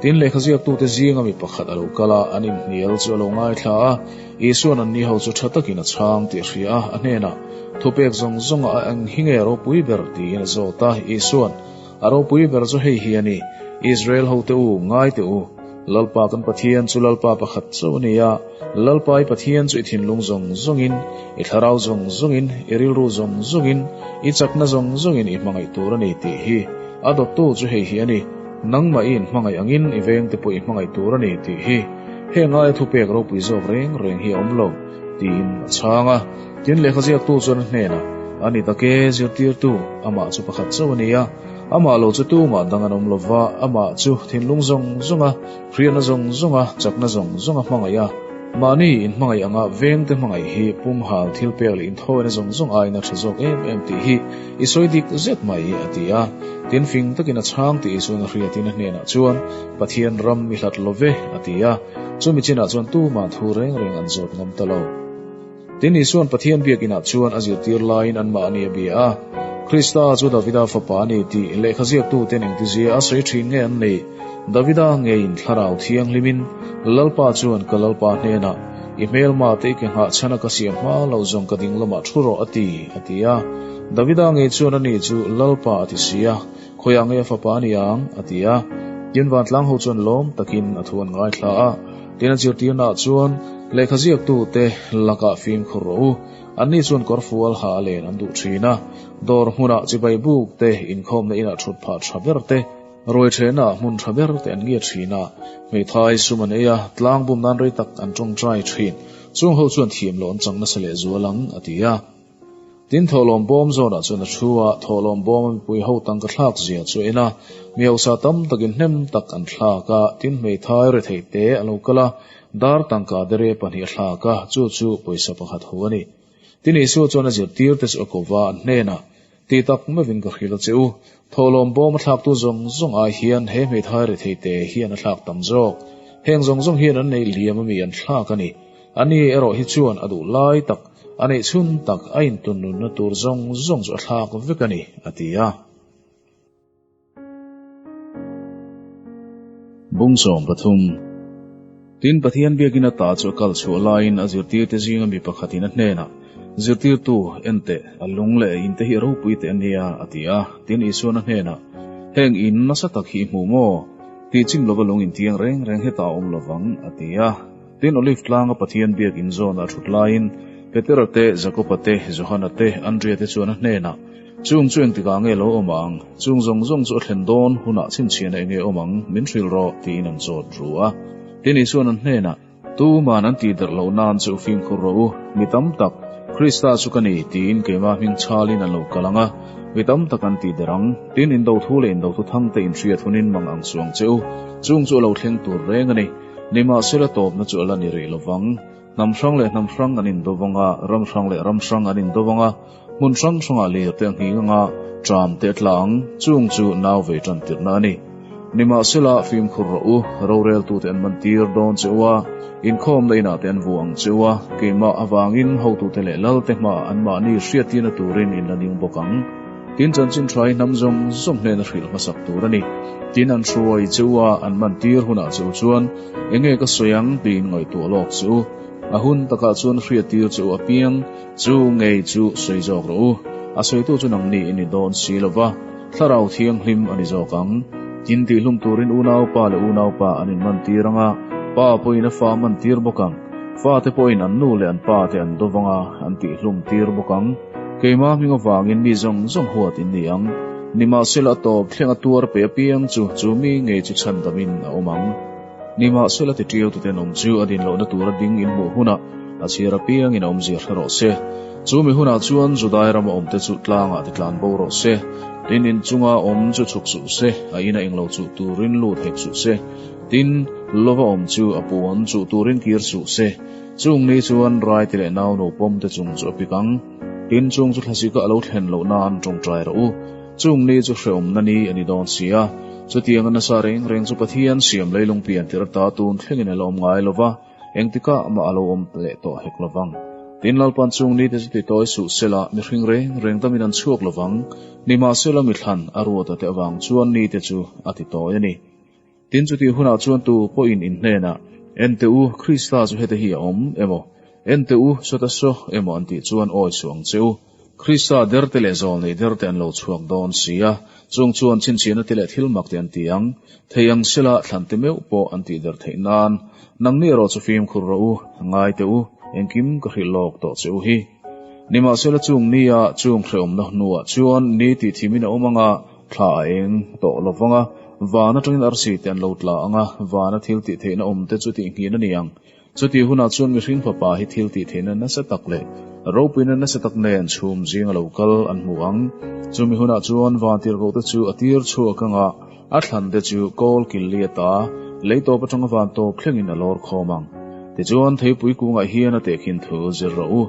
Tin, lehkha ziaktute zinga mi pakhat a lo kal a, an inhnial chu a lo ngaithla a. Isua'n anni ho chu tha takin a chhang tih a hria a, a hnenah, Thupek zawng zawnga a eng hi nge ropui ber? tiin a zawt a. Isua'n, A ropui ber chu hei hi a ni, Israel hote u, ngai teh u, Lalpa kan Pathian chu Lalpa pakhat chauh a ni a, Lalpa i Pathian chu i thinlung zawng zawngin, i thlarau zawng zawngin, i rilru zawng zawngin, i chakna zawng zawngin i hmangaih tur a ni tih hi. A dawttu chu hei hi a ni, Nangmah i inhmangaih angin i vengte pawh i hmangaih tur a ni tih hi. Heng aia thupek ropui zawk reng reng hi a awm lo, tiin a chhang a. Tin, lehkha ziaktu chuan a hnenah, A ni tak e, zirtirtu, amah chu pakhat chauh a ni a, amah lo chu tumah dang an awm lo va, amah chu thinlung zawng zawnga, hriatna zawng zawnga, chakna zawng zawnga hmangaih a, mahni inhmangaih anga vengte hmangaih hi pumhal thil pek leh inthawina zawng zawng aiin a tha zawk em em tih hi i sawi dik zet mai, a ti a. Tin, fing takin a chhang tih Isua'n a hriatin a hnenah chuan, Pathian ram i hlat lo ve, a ti a. Chumi chinah chuan tumah thu reng reng an zawt ngam ta lo. Tin, Isua'n Pathian biakinah chuan a zirtir laiin anmahni a bia a. Krista chu Davida fapa a ni tih lehkha ziaktuten engtizia a sawi thin nge an neih? Davida ngeiin Thlarau Thianghlimin Lalpa chuan ka Lalpa hnenah, I hmelma te i ke nghah chhana ka siam hma lo zawng ka ding lamah thu rawh a ti, a ti a. Davida ngei chuan ani chu Lalpa a ti si a, Khawiah nge a fapa a ni ang? a ti a. Tin, vantlang ho chuan lawm takin a thu an ngaithla a. Tin, a zirtirnaah chuan, Lehkha ziaktute lakah fimkhur rawh u. Anni chuan kawrfual ha a len an duh thin a. Dawr hmunah chibai buk te, inkhawmna inah thut phah tha ber te, ruai thenah hmun tha ber te an ngiat thin a. Hmeithai sum an ei a, tlang bum nan rei tak an tawngtai thin. Chung ho chuan thiam loh an chang nasa lehzual ang, a ti a. Tin, thawhlawm bawm zawnah chuan a thu a, thawhlawm bawma mipui ho tangka thlak zia chu a en a, mi hausa tam takin hnem tak an thlak a, tin hmeithai rethei te a lo kal a, dar tangka dere pahnih a thlak a, chu chu pawisa pakhat hu a ni. Tin, Isua chuan a zirtir te chu a ko va, an hnenah, Ti tak meuhin ka hrilh a che u, thawhlawm bawm a thlaktu zawng zawng ai hian he hmeithai rethei te hian a thlak tam zawk. Heng zawng zawng hian an neih liam ami an thlak a ni. Ani erawh hi chuan a duh lai tak, a neih chhun tak, a intun nunna tur zawng zawng chu a thlak vek a ni, a ti a. Bung 13 Tin, Pathian biakin ata chu a kal chhuah laiin a zirtirte zinga mi pakhatin a hnenah, Zirtirtu, en teh, a lung leh a inte hi a ropui teh a nia, a ti a. Tin, Isuan a hnenah, Heng in nasa tak hi i hmu maw? Tih chim lova lung intiang reng reng hetah a awm lovang, a ti a. Tin, Olive tlanga Pathian biak inzawnah a thut laiin Petera te, Jakoba te, Johana te, Andria te chuan a hnenah, Chung chu engtikah nge lo awm ang? Chung zawng zawng chu a thlen dawn hunah chhinchhiahna enge awm ang? Min hrilh rawh, tiin an zawt ru a. Tin, Isua'n an hnenah, Tuman an tihdarh loh nan chu fimkhur rawh u, mi tam tak, Krista chu ka ni, tiin keimah hming chhalin an lo kal ang a, mi tam tak an tihdarh ang. Tin, indo thu leh indo thu thangte inhriat hunin mang ang suang che u, chung chu a lo thleng tur reng a ni. Nimahsela tawpna chu a la ni rih lo vang. Hnam hrang leh hnam hrang an indo vang a, ram hrang leh ram hrang an indo vang a, hmun hrang hrangah lir te a nghing ang a, ṭam te a tla ang, chung chu nau vei ṭan tirhna a ni. Nimahsela fimkhur rawh u, roreltute an man tir dawn che u a, inkhawmna inah te an vu ang che u a, keimah avangin hotute leh lalte hmaah anmahni hriattirna turin in la ning bawk ang. Tin, chanchin tha hi hnam zawng zawng hnena hrilh hmasak tur a ni. Tin, an hruai che u a, an man tir hunah che u chuan, Enge ka sawi ang? tiin ngaihtuah lawk che u. A hun takah chuan hriat tir che u apiang, chu ngei chu sawi zawk rawh u. A sawitu chu nangni i ni dawn si lo va, Thlarau Thianghlim a ni zawk ang. Tin, tihlum turin unaupa leh unaupa an inman tir ang a, pa pawhin a fa a man tir bawk ang. Fate pawhin an nu leh an pate an do vang a, an tihlum tir bawk ang. Keimah hming avangin mi zawng zawng huat in ni ang. Nimahsela a tawp thleng a tuar pe apiang chu chu mi ngei chu chhandamin a awm ang. Nimahsela ti ṭiau tuten awm chu a din lohna tura ding in hmuh hunah a chhiar apiangin a awmzia hre rawh se. Chu mi hunah chuan Judai rama awmte chu tlangah ti tlan bo rawh se. Tin, in chunga awm chu chhuk suh se, a ina englo chuh turin lut hek suh se. Tin, lova awm chu a puan chuh turin kir suh se. Chung ni chuan raite leh nau no pawm te chung chu a pik ang. Tin, chung chu thlasika a lo thlen loh nan tawngtai rawh u. Chung ni chu hrehawmna ni a ni dawn si a. Chutianga nasa reng reng chu Pathian siam leilung pian tir ata tun thlengin a la awm ngai lo va, engtikah mah a lo awm leh tawh hek lo vang. Tin, Lalpan chung nite chu titawi suh sela, mihring reng reng damin an chhuak lo vang. Nimahsela mithlan a ruata te avang chuan nite chu a titawi a ni. Tin, chutih hunah chuan tu pawhin in hnenah, En teh u, Krista chu heta hi a awm emaw, En teh u, sawta saw emaw an tih chuan awi suh ang che u. Krista derte leh zawlnei derte an lo chhuak dawn si a, chung chuan chhinchhiahna te leh thil mak te an ti ang. Thei ang sela thlante meuh pawh an tih der theih nan. Nangni erawh chu fimkhur rawh u, ngai teh u, engkim ka hrilh lawk tawh che u hi. Nimahsela chung nia chung hrehawmna hnuah chuan ni tih thimin a awm ang a, Thla a eng tawh lo vang a, van atangin arsi te an lo tla ang a, vana thil tih theihna awm te chu tihnghin a ni ang. Chutih hunah chuan mihring fapa hi thil tih theihna nasa tak leh ropuina nasa tak nen chhum zing a lo kal an hmu ang. Chumi hunah chuan van tirhkoh te chu a tir chhuak ang a, a thlan te chu kawl kil li ata lei tawp atanga van tawp thlengin a lawr khawm ang. Tichuan theipui kungah hian a tehkhin thu zir rawh u.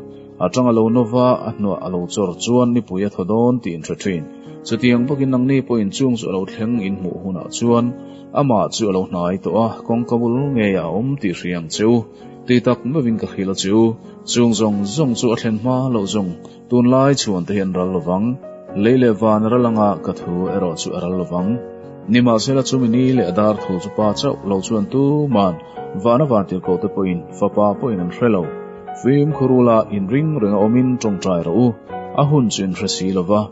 A tang a lo nova, a hnuah a lo chawr chuan nipui a thaw dawn tih in hre thin. Chutiang bawkin nangni pawhin chung chu a lo thleng in hmuh hunah chuan amah chu a lo hnai tawh a, kawngka bul ngeiah a awm tih hria ang che u. Tui tak meuhin ka hrilh a che u. Chung zawng zawng chu a thlen hma loh zawng tunlai chhuan te hi an ral lovang. Lei leh van a ral anga ka thu erawh chu a ral lovang. Nimahsela chumi ni leh a dar thu chu pa chauh lo chuan tuman vana vantirhkoh te pawhin fapa pawhin an hre lo. Fimkhurula inring reng a awmin tawngtai rawh u. A hun chu inhre si lo va,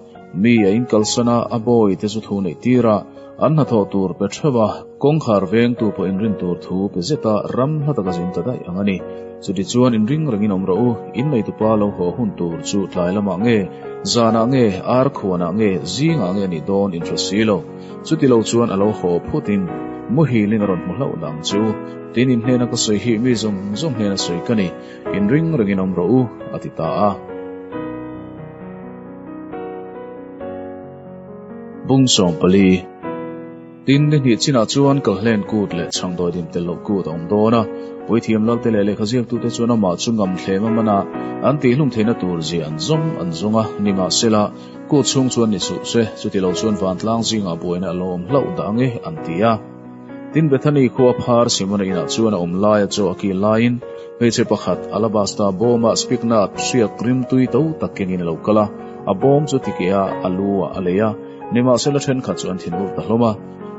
mi a inkalsan a, a bawi te chu thu neih tir a, an hnathawh tur pe theuh a, kawngkhar vengtu pawh inrin tur thu pe zet a, ram hla taka zin ta daih ang a ni. Chutichuan inring rengin awm rawh u, inneitupa lo haw hun tur chu tlai lamah nge, zanah nge, ar khuanah nge, zingah nge a nih dawn inhre si lo. Chuti lo chuan a lo haw phutin muhilin a rawn hmu hlauh dang chu. Tin, in hnena ka sawi hi mi zawng zawng hnena sawi ka ni, in ring rengin awm rawh u, a ti ta a. Bung 14. Tin, ni hnih chinah chuan Kalhlen kut leh Chhangdawi dim tel loh kut a awm dawn a. Puithiam Lalte leh lehkha ziaktute chuan amah chu ngam thlem a man a, an tihhlum theihna tur zia an zawng an zawng a, nimahsela, Kut chhung chuan ni suh se, chuti lo chuan vantlang zingah buaina a lo awm hlauh dah ang e, an ti a. Tin, Bethany khua phar Simona inah chuan a awm laia chaw a kil laiin hmeichhe pakhat alabasta bawmah spiknat hriak rimtui to tak kengin a lo kal a, a bawm chu tikeh a, a lu ah a lei a. Nimahsela thenkhat chu an thinur ta hlawm a,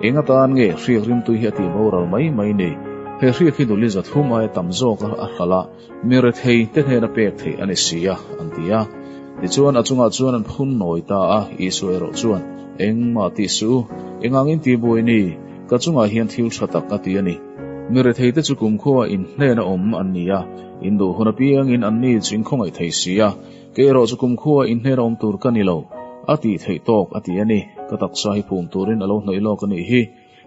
Eng atan nge hriak rimtui hi a tih boral mai mai ni? He hriak hi nuli zathum aia tam zawk a hralh a, Mi rethei te hnena pek theih a ni si a, an ti a. Tichuan, a chungah chuan an phun nawi ta a, Isua erawh chuan, Engmah tih suh u, engangin ti buai ni? Ka chungah hian thil tha tak a ti a ni. Mi rethei te chu kumkhua in hnena awm an ni a, in duh hun apiangin an ni chu in khawngaih thei si a, kei erawh chu kumkhua in hnena awm tur ka ni lo, a tih theih tawk a ti a ni. Ka taksa hi phum turin a lo hnawih lawk a nih hi.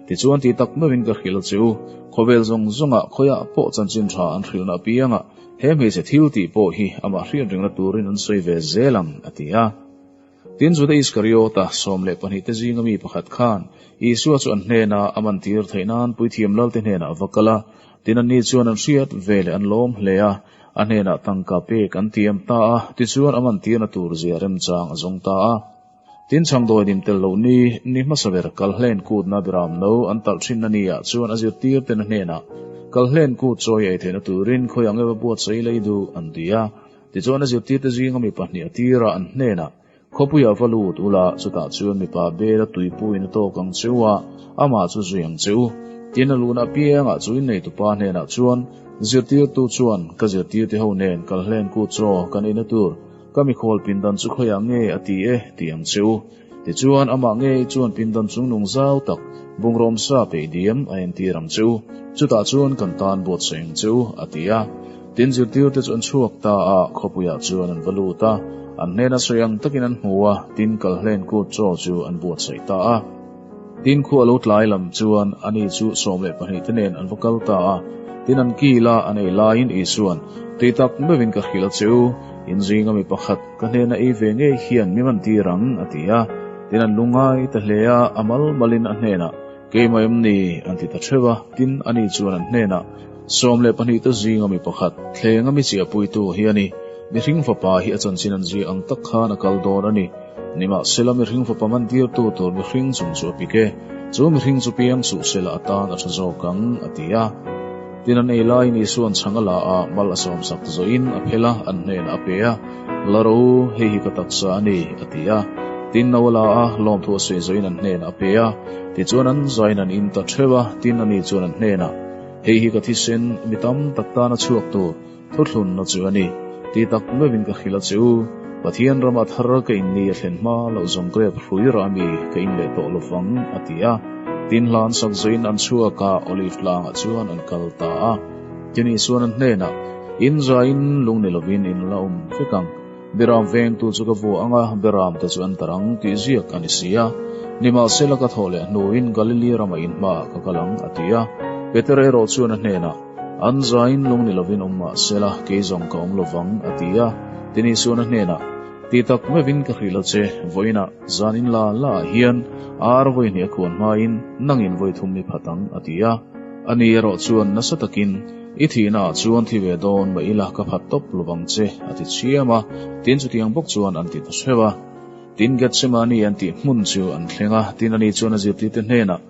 Tichuan ti tak meuhin ka hrilh che u, khawvel zawng zawngah khawiah pawh chanchin tha an hrilhna apiangah he hmeichhe thil tih pawh hi amah hriat ringna turin an sawi ve zel ang, a ti a. Tin, Juda Iskariota, 12 te zinga mi pakhat khan Isua chu an hnena a mantir theih nan puithiam lalte hnenah a va kal a, tin anni chuan an hriat ve leh an lawm hle a, a hnenah tangka pek an tiam ta a, tichuan a mantirna tur zia remchang a zawng ta a. Tin, chhangdawi dim tel loh ni, ni hmasa ber Kalhlen kutna biram no an talh thin a ni ah chuan a zirtir ten a hnenah, Kalhlen kut chawi ei theihna turin khawi ang eva buatsaih lei duh, an ti a. Tichuan a zirtirte zinga mi pahnih a tirah an hnenah, Khawpuiah va lut ula, chutah chuan mipa bela tuipuiin a tawk ang che u a, amah chu zui ang che u. Tin, a luna apiangah chu inneitupa hnenah chuan, Zirtirtu chuan, Ka zirtirte ho nen Kalhlen kut chaw kan eina tur, Ka mikhual pindan chu khawiah nge a ti e tih ang che u. Tichuan, amah ngei chuan pindan chung nung zau tak, bungraw sa peih diam a entir ang che u. Chutah chuan kan tan buatsaih ang che u, a ti a. Tin, zirtirte chu an chhuak ta a, khawpuiah chuan an va lut a. An hnena sawi ang takin an hmu a, tin kalhlen kut chaw chu an buatsaih ta a. Tin, khua lo tlai lam chuan ani chu 12 te nen an va kal ta a. Tin, an kil a, an ei laiin Isua'n, Tui tak meuhin ka hrilh a che u, in zinga mi pakhat ka hnena ei ve ngei hian mi man tir ang, a ti a. Tin, an lungngai ta hle a, a mal malin a hnenah, Keimah em ni? an ti ta theuh a. Tin, ani chuan an hnenah, 12 te zinga mi pakhat, thlenga mi chiahpuitu hi a ni. Mihring fapa hi a chanchin an zia ang tak khan a kal dawn a ni. Nimahsela mihring fapa mantirtu tur mihring chung chu a pik e, chu mihring chu piang suh sela atan a tha zawk ang, a ti a. Tin an ei laiin Isua'n chhang a la a, mal a sawmsak zawhin a phel a, an hnenah a pe a, La rawh u, hei hi ka taksa a ni, a ti a. Tin no a la a, lawmthu a sawi zawhin an hnenah a pe a. Tichuan an zaiin an in ta theuh a, tin ani chuan an hnenah, Hei hi ka thisen, mi tam tak tana chhuak tur, Thuthlunna chu a ni. Ti tak meuhin ka hrilh a che u, Pathian rama thar ka in ni a thlen hma loh zawng grep hrui rah mi ka in leh tawh lovang, a ti a. Tin hlan sak zuiin an chhuak a, Olive tlangah chuan an kal ta a. Tin Isuan an hnenah, In zaiin lung ni lovin in la awm vek ang. Beram vengtu chu ka vuah ang a, beram te chu an tar ang tih ziak a ni si a. Nimahsela ka thawh leh hnuin Galili ramah in hmaah ka kal ang, a ti a. Peter erawh chuan a hnenah, An zaiin lung ni lovin awm mah sela, kei zawng ka awm lovang, a ti a. Tin Isuan a hnenah, Ti tak meuhin ka hrilh a che, vawiinah zan in la la ah hian ar vawi hnih a khuan hmain nangin vawi thum i phat ang, a ti a. Ani erawh chuan nasa takin, I thihna ah chuan thi ve dawn mah ila ka phat tawp lovang che, a ti chiam a. Tin chutiang bawk chuan an ti ta hreuh a. Tin Gethsemane an tih hmun chu an thleng a, tin ani chuan a zirtirte hnenah,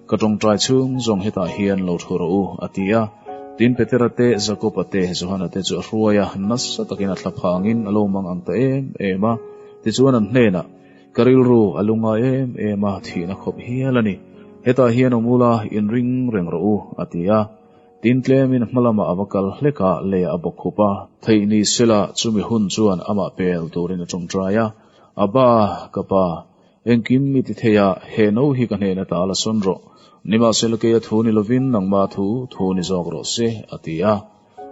Ka tawngtai chhung zawng hetah hian lo thu rawh u, a ti a. Tin Petera te, Jakoba te, Johana te chu a hruai a, nasa takin a thla phangin a lo mang ang ta em em a. Tichuan an hnenah, Ka rilru a lungai em em a, thihna khawp hial a ni. Hetah hian awm ula, inring reng rawh u, a ti a. Tin tlemin hma lamah a va kal hlek a, lei a bawk khup a. Theih ni sela, chumi hun chuan amah pel turin a tawngtai a, Abba, ka pa, Engkim mi ti thei a, he no hi ka hnen ata la sawn rawh. Nimahsela kei a thu ni lovin nangma thu thu ni zawk rawh se, a ti a.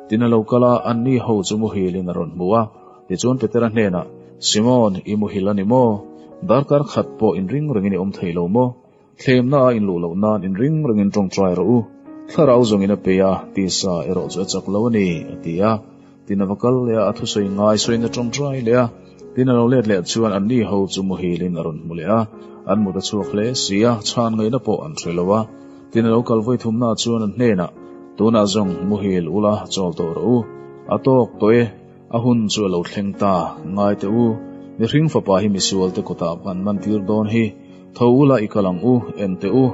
Tin a lo kal a, anni ho chu muhilin a rawn hmu a. Tichuan Petera hnenah, Simon, i muhil a ni maw? Darkar khat pawh inring rengin i awm thei lo maw? Thlemna a inluh loh nan inring rengin tawngtai rawh u. Thlarau zawngin a pe a, tisa erawh chu a chak lo a ni, a ti a. Tin a va kal leh a, a thusawi ngai sawiin a tawngtai leh a. Tin a lo let leh chuan anni ho chu muhilin a rawn hmu leh a, an mut a chhuak hle si a, chhan ngaihna pawh an hre lo a. Tin a lo kal vawi thumna chuan an hnenah, Tunah zawng muhil ula chawl tawh rawh u, a tawk tawh e, a hun chu a lo thleng ta, ngai teh u, mihring fapa hi misualte kutah kan mantir dawn hi, tho ula i kal ang u, en teh u,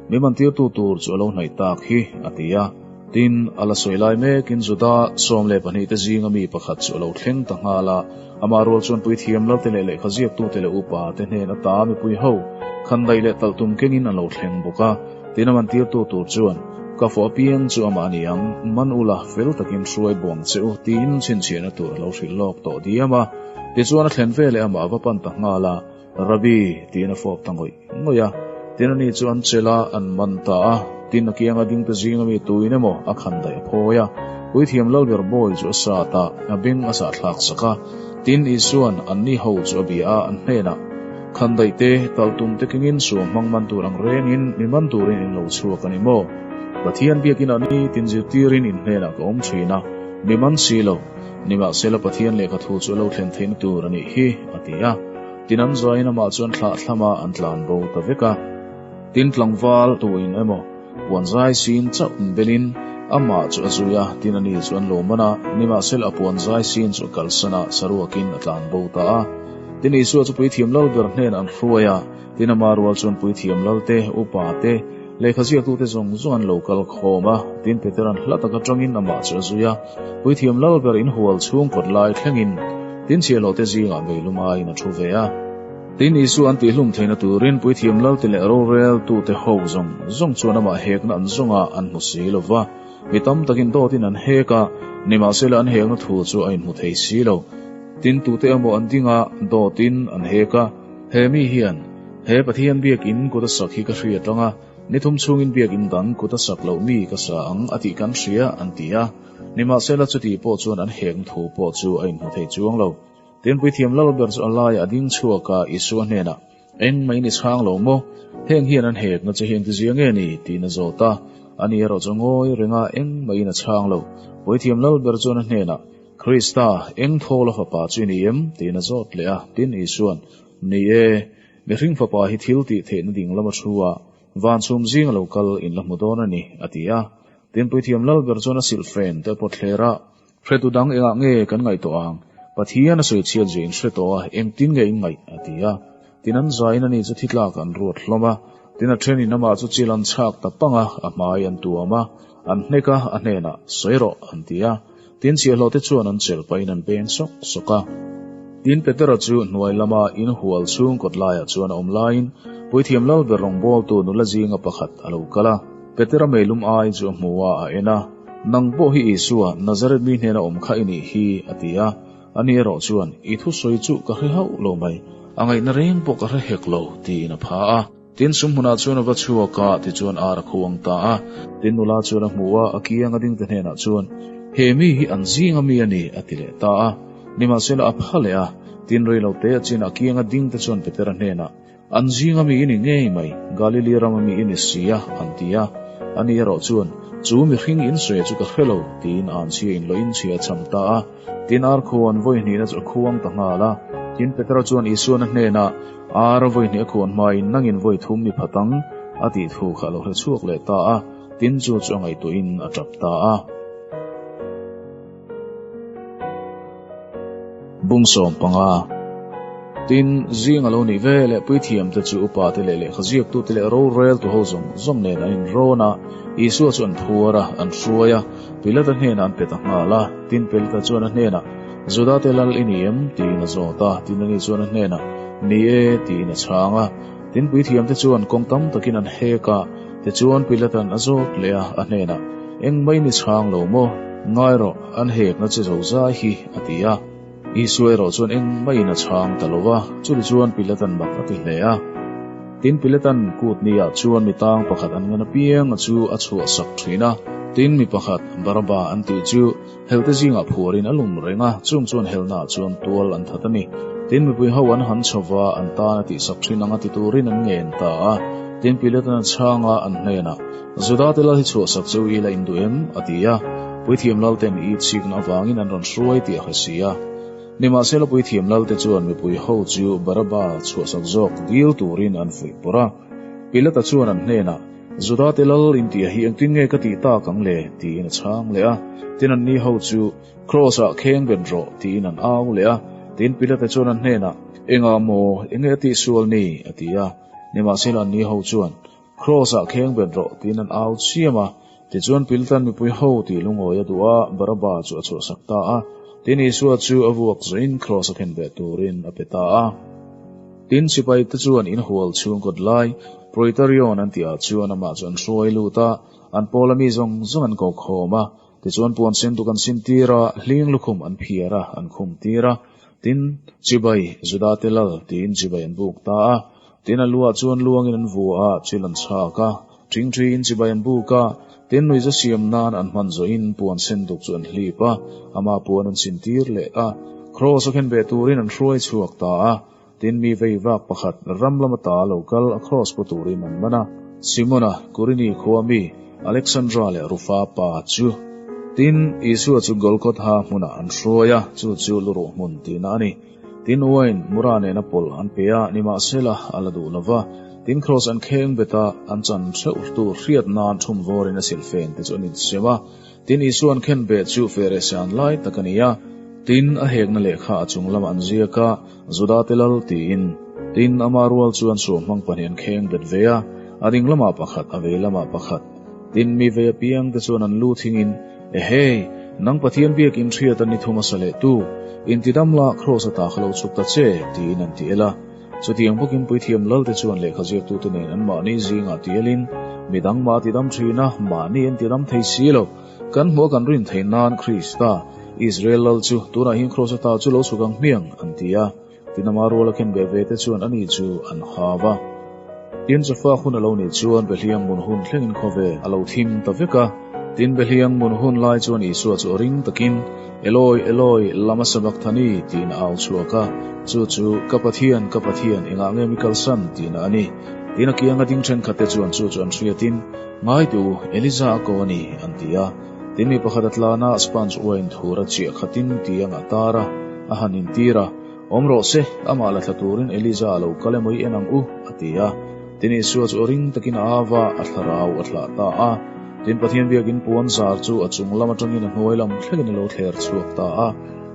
mi mantirtu tur chu a lo hnaih tak hi, a ti a. Tin, a la sawi lai mekin Juda 12 te zinga mi pakhat chu a lo thleng ta nghal a, amah rual chuan puithiam lalte leh lehkha ziaktute leh upa te hnen ata mipui ho khandaih leh talhtum kengin an lo thleng bawk a. Tin, a mantirtu tur chuan, Ka fawh apiang chu amah a ni ang, man ula fel takin hruai buang che u, tiin chhinchhiahna tur a lo hrilh lawk tawh diam a. Tichuan a thlen veleh amah a va pan ta nghal a. Rabbi, tiin a fawp ta ngawih ngawih a. Tin ani chu an chelh a, an man ta a. Tin a kianga dingte zinga mi tuin emaw a khan daih a phawi a. Puithiam Lalber bawi chu a sat a, a beng a sahthlak sak a. Tin Isua'n anni ho chu a bia a, an hnenah, Khan daih te, tal tum te kengin suam hmang man tur ang rengin mi man turin in lo chhuak a ni maw? Pathian biakinah ni tin zirtirin in hnenah ka awm thin a, mi man si lo. Nimahsela Pathian lehkha thu chu a lo thlen theihna tur a nih hi, a ti a. Tin an zuain amah chuan thlah thlama an tlan bo ta vek a. Tin tlangval tuin emaw puan zai sin chauh in belin amah chu a zui a, tin ani chu an lo man a, nimahsela a puan zai sin chu a kalsan a, saruakin a tlan bo ta a. Tin Isua chu puithiam lal ber hnenah an hruai a, tin ama rual chuan puithiam lal te, upa te, lehkha ziaktute zawng zawng an lo kal khawm a, tin Petera'n hla tak atangin amah chu a zui a, Puithiam lal ber inhual chhung kawt lai thlengin tin chhiahhlawhte zingah meilum aiin a thu ve a. Tin, Isua an tihhlum theihna turin puithiam lalte leh roreltute ho zawng zawng chuan amah hekna an zawnga an hmu si lo va. Mi tam takin dawtin an hek a, nimahsela an hekna thu chu a inhmu thei si lo. Tin, tute emaw an ding a, dawtin an hek a. He mi hian, He Pathian biakin kut a sak hi ka hriat ang a, Ni thum chhungin biakin dang kut a sak loh mi ka sa ang a tih kan hria, an ti a. Nimahsela chuti pawh chuan an heng thu pawh chu a inhmu thei chuang lo. Tin puithiam lal ber chu a laiah a ding chhuak a, Isua hnenah, Engmah in i chhang lo maw? Heng hian an hekna che hi engtizia nge ni? tiin a zawt a. Ani erawh chu a ngawi reng a, engmah in a chhang lo. Puithiam lal ber chuan a hnenah, Krista, eng thawl a fapa chu i ni em? tiin a zawt leh a. Tin Isuan, Ni e. Mihring fapa hi thil tih theihna ding lama thu a, van chhum zing a lo kal in la hmu dawn a ni, a ti a. Tin puithiam lal ber chuan a silh fen te pawt thler a. Hretu dang engah nge kan ngaih tawh ang? Pathian a sawi chhiat zia in hre tawh a, engtin nge in ngaih? a ti a. Tin an zain ani chu thi tlak an ruat hlawm a. Tin a thenin amah chu chil an chhak ta pang a, a hmai an tuam a, an hnek a, a hnenah, Sawi rawh, an ti a. Tin chhiahhlawh te chuan an chelh pahin an peng sawk sawk a. Tin Petera chu hnuai lama in hual chhung kawt laiah chuan a awm laiin Puithiam Lalber rawngbawltu nula zinga pakhat a lo kal a. Petera meilum ai chu a hmu a, a en a, Nang pawh hi Isua, Nazareth mi hnena awm kha i nih hi, a ti a. Ani erawh chuan, I thusawi chu ka hre hauh lo mai, a ngaihna reng pawh ka hre hek lo, tiin a pha a. Tin, sumhmunah chuan a va chhuak a, tichuan ar a khuang ta a. Tin, nula chuan a hmu a, a kiang a dingte hnenah chuan, He mi hi an zinga mi a ni, a ti leh ta a. Nimahsela a pha leh a, tin rei lo te a chin a kianga dingte chuan Petera hnenah, An zinga mi i ni ngei mai, Galili rama mi i ni si a, an ti a. Ani erawh chuan, Chu mihring insawi chu ka hre lo, tiin an chhia inlawhin chhia a cham ta a. Tin, ar khuan vawi hnihna chu a khuang ta nghal a. Tin, Petera chuan Isuana hnenah, Ar a vawi hnih a khuan hmain nangin vawi thum mi phat ang, a tih thu kha a lo hre chhuak leh ta a. Tin, chu chu a ngaihtuahin a tap ta a. Bung 15. Tin, zing a lo nih ve leh puithiamte chu upate leh lehkha ziaktute leh roreltu ho zawng zawng nen an inrawn a, Isua chu an phuar a, an hruai a, Pilata hnenah an pe ta nghal a. Tin, Pilata chuan a hnenah, Judate lal i ni em? tiin a zawt a. Tin, ani chuan a hnenah, Ni e, tiin a chhang a. Tin, puithiamte chuan kawng tam takin an hek a. Tichuan, Pilata'n a zawt leh a, a hnenah, Engmah i ni chhang lo maw? Ngai rawh, an hekna che zo zai hi, a ti a. Isua erawh chuan engmahin a chhang ta lo va, chutichuan Pilata'n mak a ti hle a. Tin, Pilata'n kut niah chuan mi tang pakhat an ngan apiang a chu a chhuahsak thin a. Tin, mi pakhat, Baraba an tih chu, helte zingah phuarin a lum reng a, chung chuan helnaah chuan tual an that a ni. Tin, mipui ho an han chho va, an tan a tihsak thin anga ti turin an ngen ta a. Tin, Pilata'n a chhang a, an hnenah, Juda te lal hi chhuahsak chu i la induh em? a ti a. Puithiam lalten i chikna avangin an rawn hruai tih a hre si a. Nimahsela puithiam lalte chuan mipui ho chu Baraba chhuahsak zawk dil turin an fuih pawrh a. Pilata chuan an hnenah, Juda te lal intiah hi engtin nge ka tih tak ang le? tiin a chhang leh a. Tin anni ho chu, Kraws-ah kheng bet rawh, tiin an au leh a. Tin Pilata chuan an hnenah, Engah maw? Enge a tihsual ni? a ti a. Nimahsela anni ho chuan, Kraws-ah kheng bet rawh, tiin an au chiam a. Tichuan Piltan mipui ho tih lungawi a duh a, Baraba chu a chhuahsak ta a. Tin Isua chu a vuak zuiin Kraws a khen ve turin a pe ta a. Tin sipai te chuan in hual chhung kawt lai, Proitarion an tih ah chuan amah chu an hruai lut a, an pawla mi zawng zawng an ko khawm a. Tichuan puan sen tuk an sin tir a, hling lukhum an phiar a, an khum tir a. Tin, Chibai, Juda te lal, tiin chibai an buk ta a. Tin, a luah chuan luangin an vu a, chil an chhak a. Ṭhingṭhiin chibai an buk a. Tin, nuihza siam nan an hman zawhin puan sen duk chu an hlip a, ama puan an sin tir leh a. Kraws a khen ve turin an hruai chhuak ta a. Tin, mi vei vak pakhat ram lama ta lo kal a kraws pu turin an man a. Simona, Kurini khua mi, Alexandra leh Rufa pa chu. Tin, Isua chu Golgotha hmunah an hruai a, chu chu luruh hmun tihna a ni. Tin, uain mura nena pawlh an pe a, nimahsela a la duh lo va. Tin, kraws an kheng bet a, an chan theuh tur hriat nan thum vawrin a silhfen te chu an insem a. Tin, Isua an khen beh chu fere san lai tak a ni a. Tin, a hekna lehkha a chung lamah an ziak a, Juda te lal tiin. Tin, ama rual chuan suamhmang pahnih an kheng bet ve a, a ding lamah pakhat, a vei lamah pakhat. Tin, mi vei apiang te chuan an lu thingin, Ehei! Nang Pathian biakin hriat a ni thum a sa leh tu, intidam la, kraws ata kha lo chhuk ta che, tiin an ti el a. Chutiang bawkin puithiam lal te chuan lehkha ziaktute nen anmahni zingah ti elin, Midang mah a tidam thin a, mahni an tidam thei si lo. Kan hmuh a kan rin theih nan Krista, Israel lal chu tunah hian kraws ata chu lo chhuk ang hmiang, an ti a. Tin ama rual a khen ve ve te chuan ani chu an hau a. Tin chawfak hun a lo nih chuan Behliang mun hun thlengin khawvel a lo thim ta vek a. Tin Behliang mun hun lai chuan Isua chu a ring takin, Eloi, Eloi, lama sabachthani? tiin a au chhuak a. Chu chu, Ka Pathian, ka Pathian, engah nge mi kalsan? tiin a ni. Tin a kianga ding thenkhat te chuan chu chu an hriatin, Ngai tu, Eliza a ko a ni, an ti a. Tin mi pakhat a tlan a, sponge uain thur a chiah khatin tiang a tar a, a han intir a, Awm rawh se, amah la thla turin Eliza a lo kal emaw i en ang u, a ti a. Tin Isua chu a ring takin a au a, a thlarau a thlah ta a. Tin Pathian biakin puan zar chu a chung lam atangin a hnuai lam thlengin a lo thler chhuak ta a.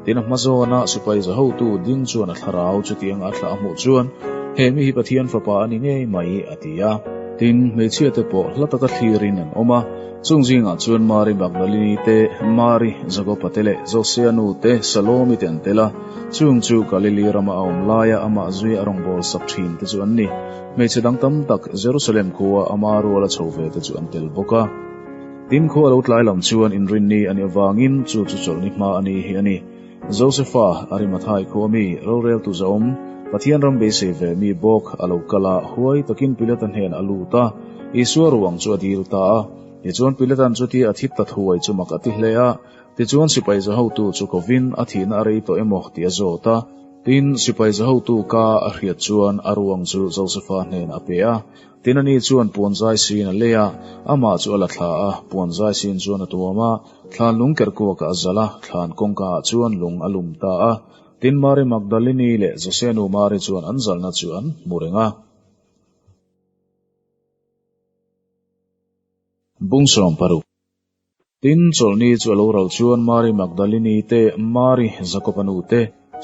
Tin a hma zawna sipai za hotu ding chuan a thlarau chutianga a thlah a hmuh chuan, He mi hi Pathian Fapa a ni ngei mai, a ti a. Tin, hmeichhiate pawh hla taka thlirin an awm a, chung zingah chuan Mari Magdalini te, Mari Jakoba te leh Josea nu te, Salomi te an tel a, chung chu Galili rama a awm laia amah zuia a rawngbâwl sak ṭhin te chu an ni. Hmeichhe dang tam tak Jerusalem khua ama ruala chho ve te chu an tel bawk a. Tin, khua lo tlai lam chuan inrinni a nih avangin chu chu chawlhni hma a ni hi a ni. Josefa, Arimathai khua mi, roreltu zawm, Pathian ram beisei ve mi bawk a lo kal a, huai takin Pilata hnen a lut a, Isua ruang chu a dil ta a. Tichuan Pilatan chutia a thi ta thuai chu mak a ti hle a. Tichuan sipai za hotu chu kovin a thihna a rei tawh emaw tih a zawt a. Tin, sipai za hotu ka a hriat chuan a ruang chu Josefa hnenah a pe a. Tin, ani chuan puan zai siin a lei a, amah chu a la thla a, puan zai siin chuan a tuam a, thlan lung kerh kuakah a zalh a, thlan kawngkaah chuan lung a lum ta a. Tin, Mari Magdalini leh Josenu Mari chuan an zalhna chu an hmu reng a. Bung 60. Tin, chawlhni chu a lo ral chuan Mari Magdalini te, Mari Jakoba nu te,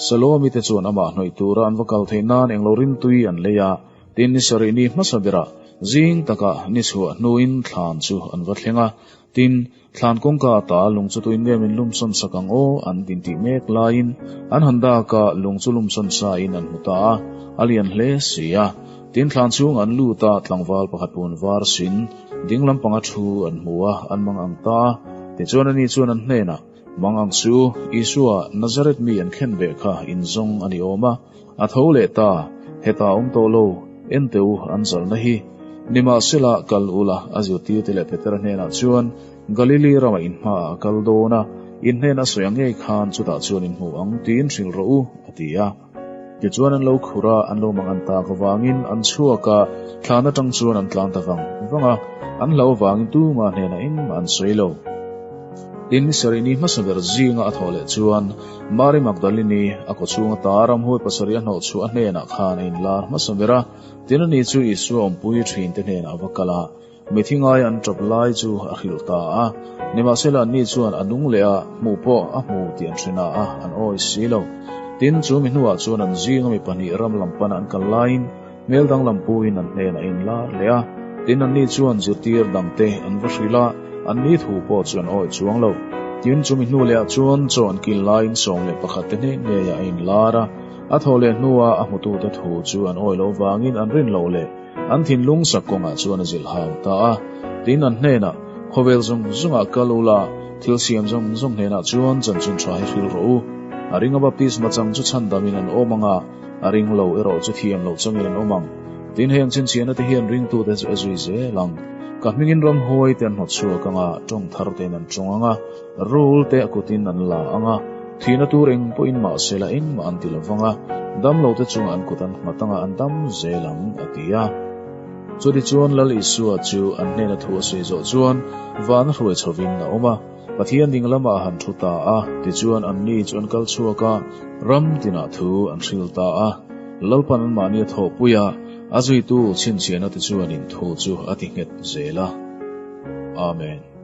Salomi te chuan amah hnawih tura an va kal theih nan englo rimtui an lei a. Tin, ni sarih ni hmasa berah zing takah ni chhuah hnuin thlan chu an va thleng a. Tin, thlan kawngka ata lung chu tuin nge min lumsawn sak ang aw an tintih mek laiin an han dak a, lung chu lumsawn sain an hmu ta a, a lian hle si a. Tin, thlan chhung an lut a, tlangval pakhat puan var sin, Ding lampanga thu an hmu a, an mang ang ta a. Tichuan ani chuan an hnenah, Mang ang su, Isua, Nazareth mi an khen ve kha in zawng a ni awm a, a tho leh ta, hetah a awm tawh lo, en teh u, an zalna hi. Nimahsela, kal ula, a zirtirte leh Petera hnenah chuan, Galili ramah in hmaah a kal dawn a, in hnen a sawi ang ngei khan chutah chuan in hmu ang, tiin hrilh rawh u, a ti a. Tichuan an lo khur a, an lo mang an tak avangin an chhuak a, thlan atang chuan an tlan ta vang vang a, an hlau avangin tumah hnenah engmah an sawi lo. Tin, ni sarih ni hmasa ber zinga a thawh leh chuan Mari Magdalini a kawchhung ata ramhuai pasarih a hnawh chhuah a hnenah khan a inlar hmasa ber a, tin ani chu Isua awmpui thinte hnenah a va kal a, Mithi ngai an tap lai chu a hrilh ta a, nimahsela anni chuan a nung leh a, hmuh pawh a hmu tih an hre na a, an awi si lo. Tin, chu mi hnuah chuan an zinga mi pahnih ram lam pana an kal laiin hmel danglam puin an hnenah a inlar leh a, tin anni chuan zirtir dangte an va hrilh a, anni thu pawh chu an awi chuang lo. Tin, chu mi hnu lehah chuan chaw an kil laiin 11 te hneh ngeiah a inlar a, a thawh leh hnuah a hmutute thu chu an awi loh vangin an rin loh leh An thinlung sak kawngah chuan a zilh hau ta a. Tin, an hnenah, Khawvel zawng zawngah kal ula, thil siam zawng zawng hnenah chuan chanchin tha hi hrilh rawh u. A ringa baptisma chang chu chhandamin an awm ang a, a ring lo erawh chu thiam loh changin an awm ang. Tin, heng chhinchhiahna te hian ringtute chu a zui zel ang. Ka hmingin ramhuai te an hnawt chhuak ang a, tawng thar tein an tawng ang a, rul te a kutin an la ang a, thihna tur eng pawhin mahsela engmah an ti lo vang a, damlo te chungah an kut an nghat anga an dam zel ang, a ti a. Chutichuan Lal Isua chu an hnena thu a sawi zawh chuan van a hruai chhovin a awm a, Pathian ding lamah a han thu ta a, tichuan anni chu an kal chhuak a, ram tinah thu an hril ta a. Lalpan anmahni a thawhpui a, a zuitu chhinchhiahna te chuanin thu chu a ti nghet zel a. Amen.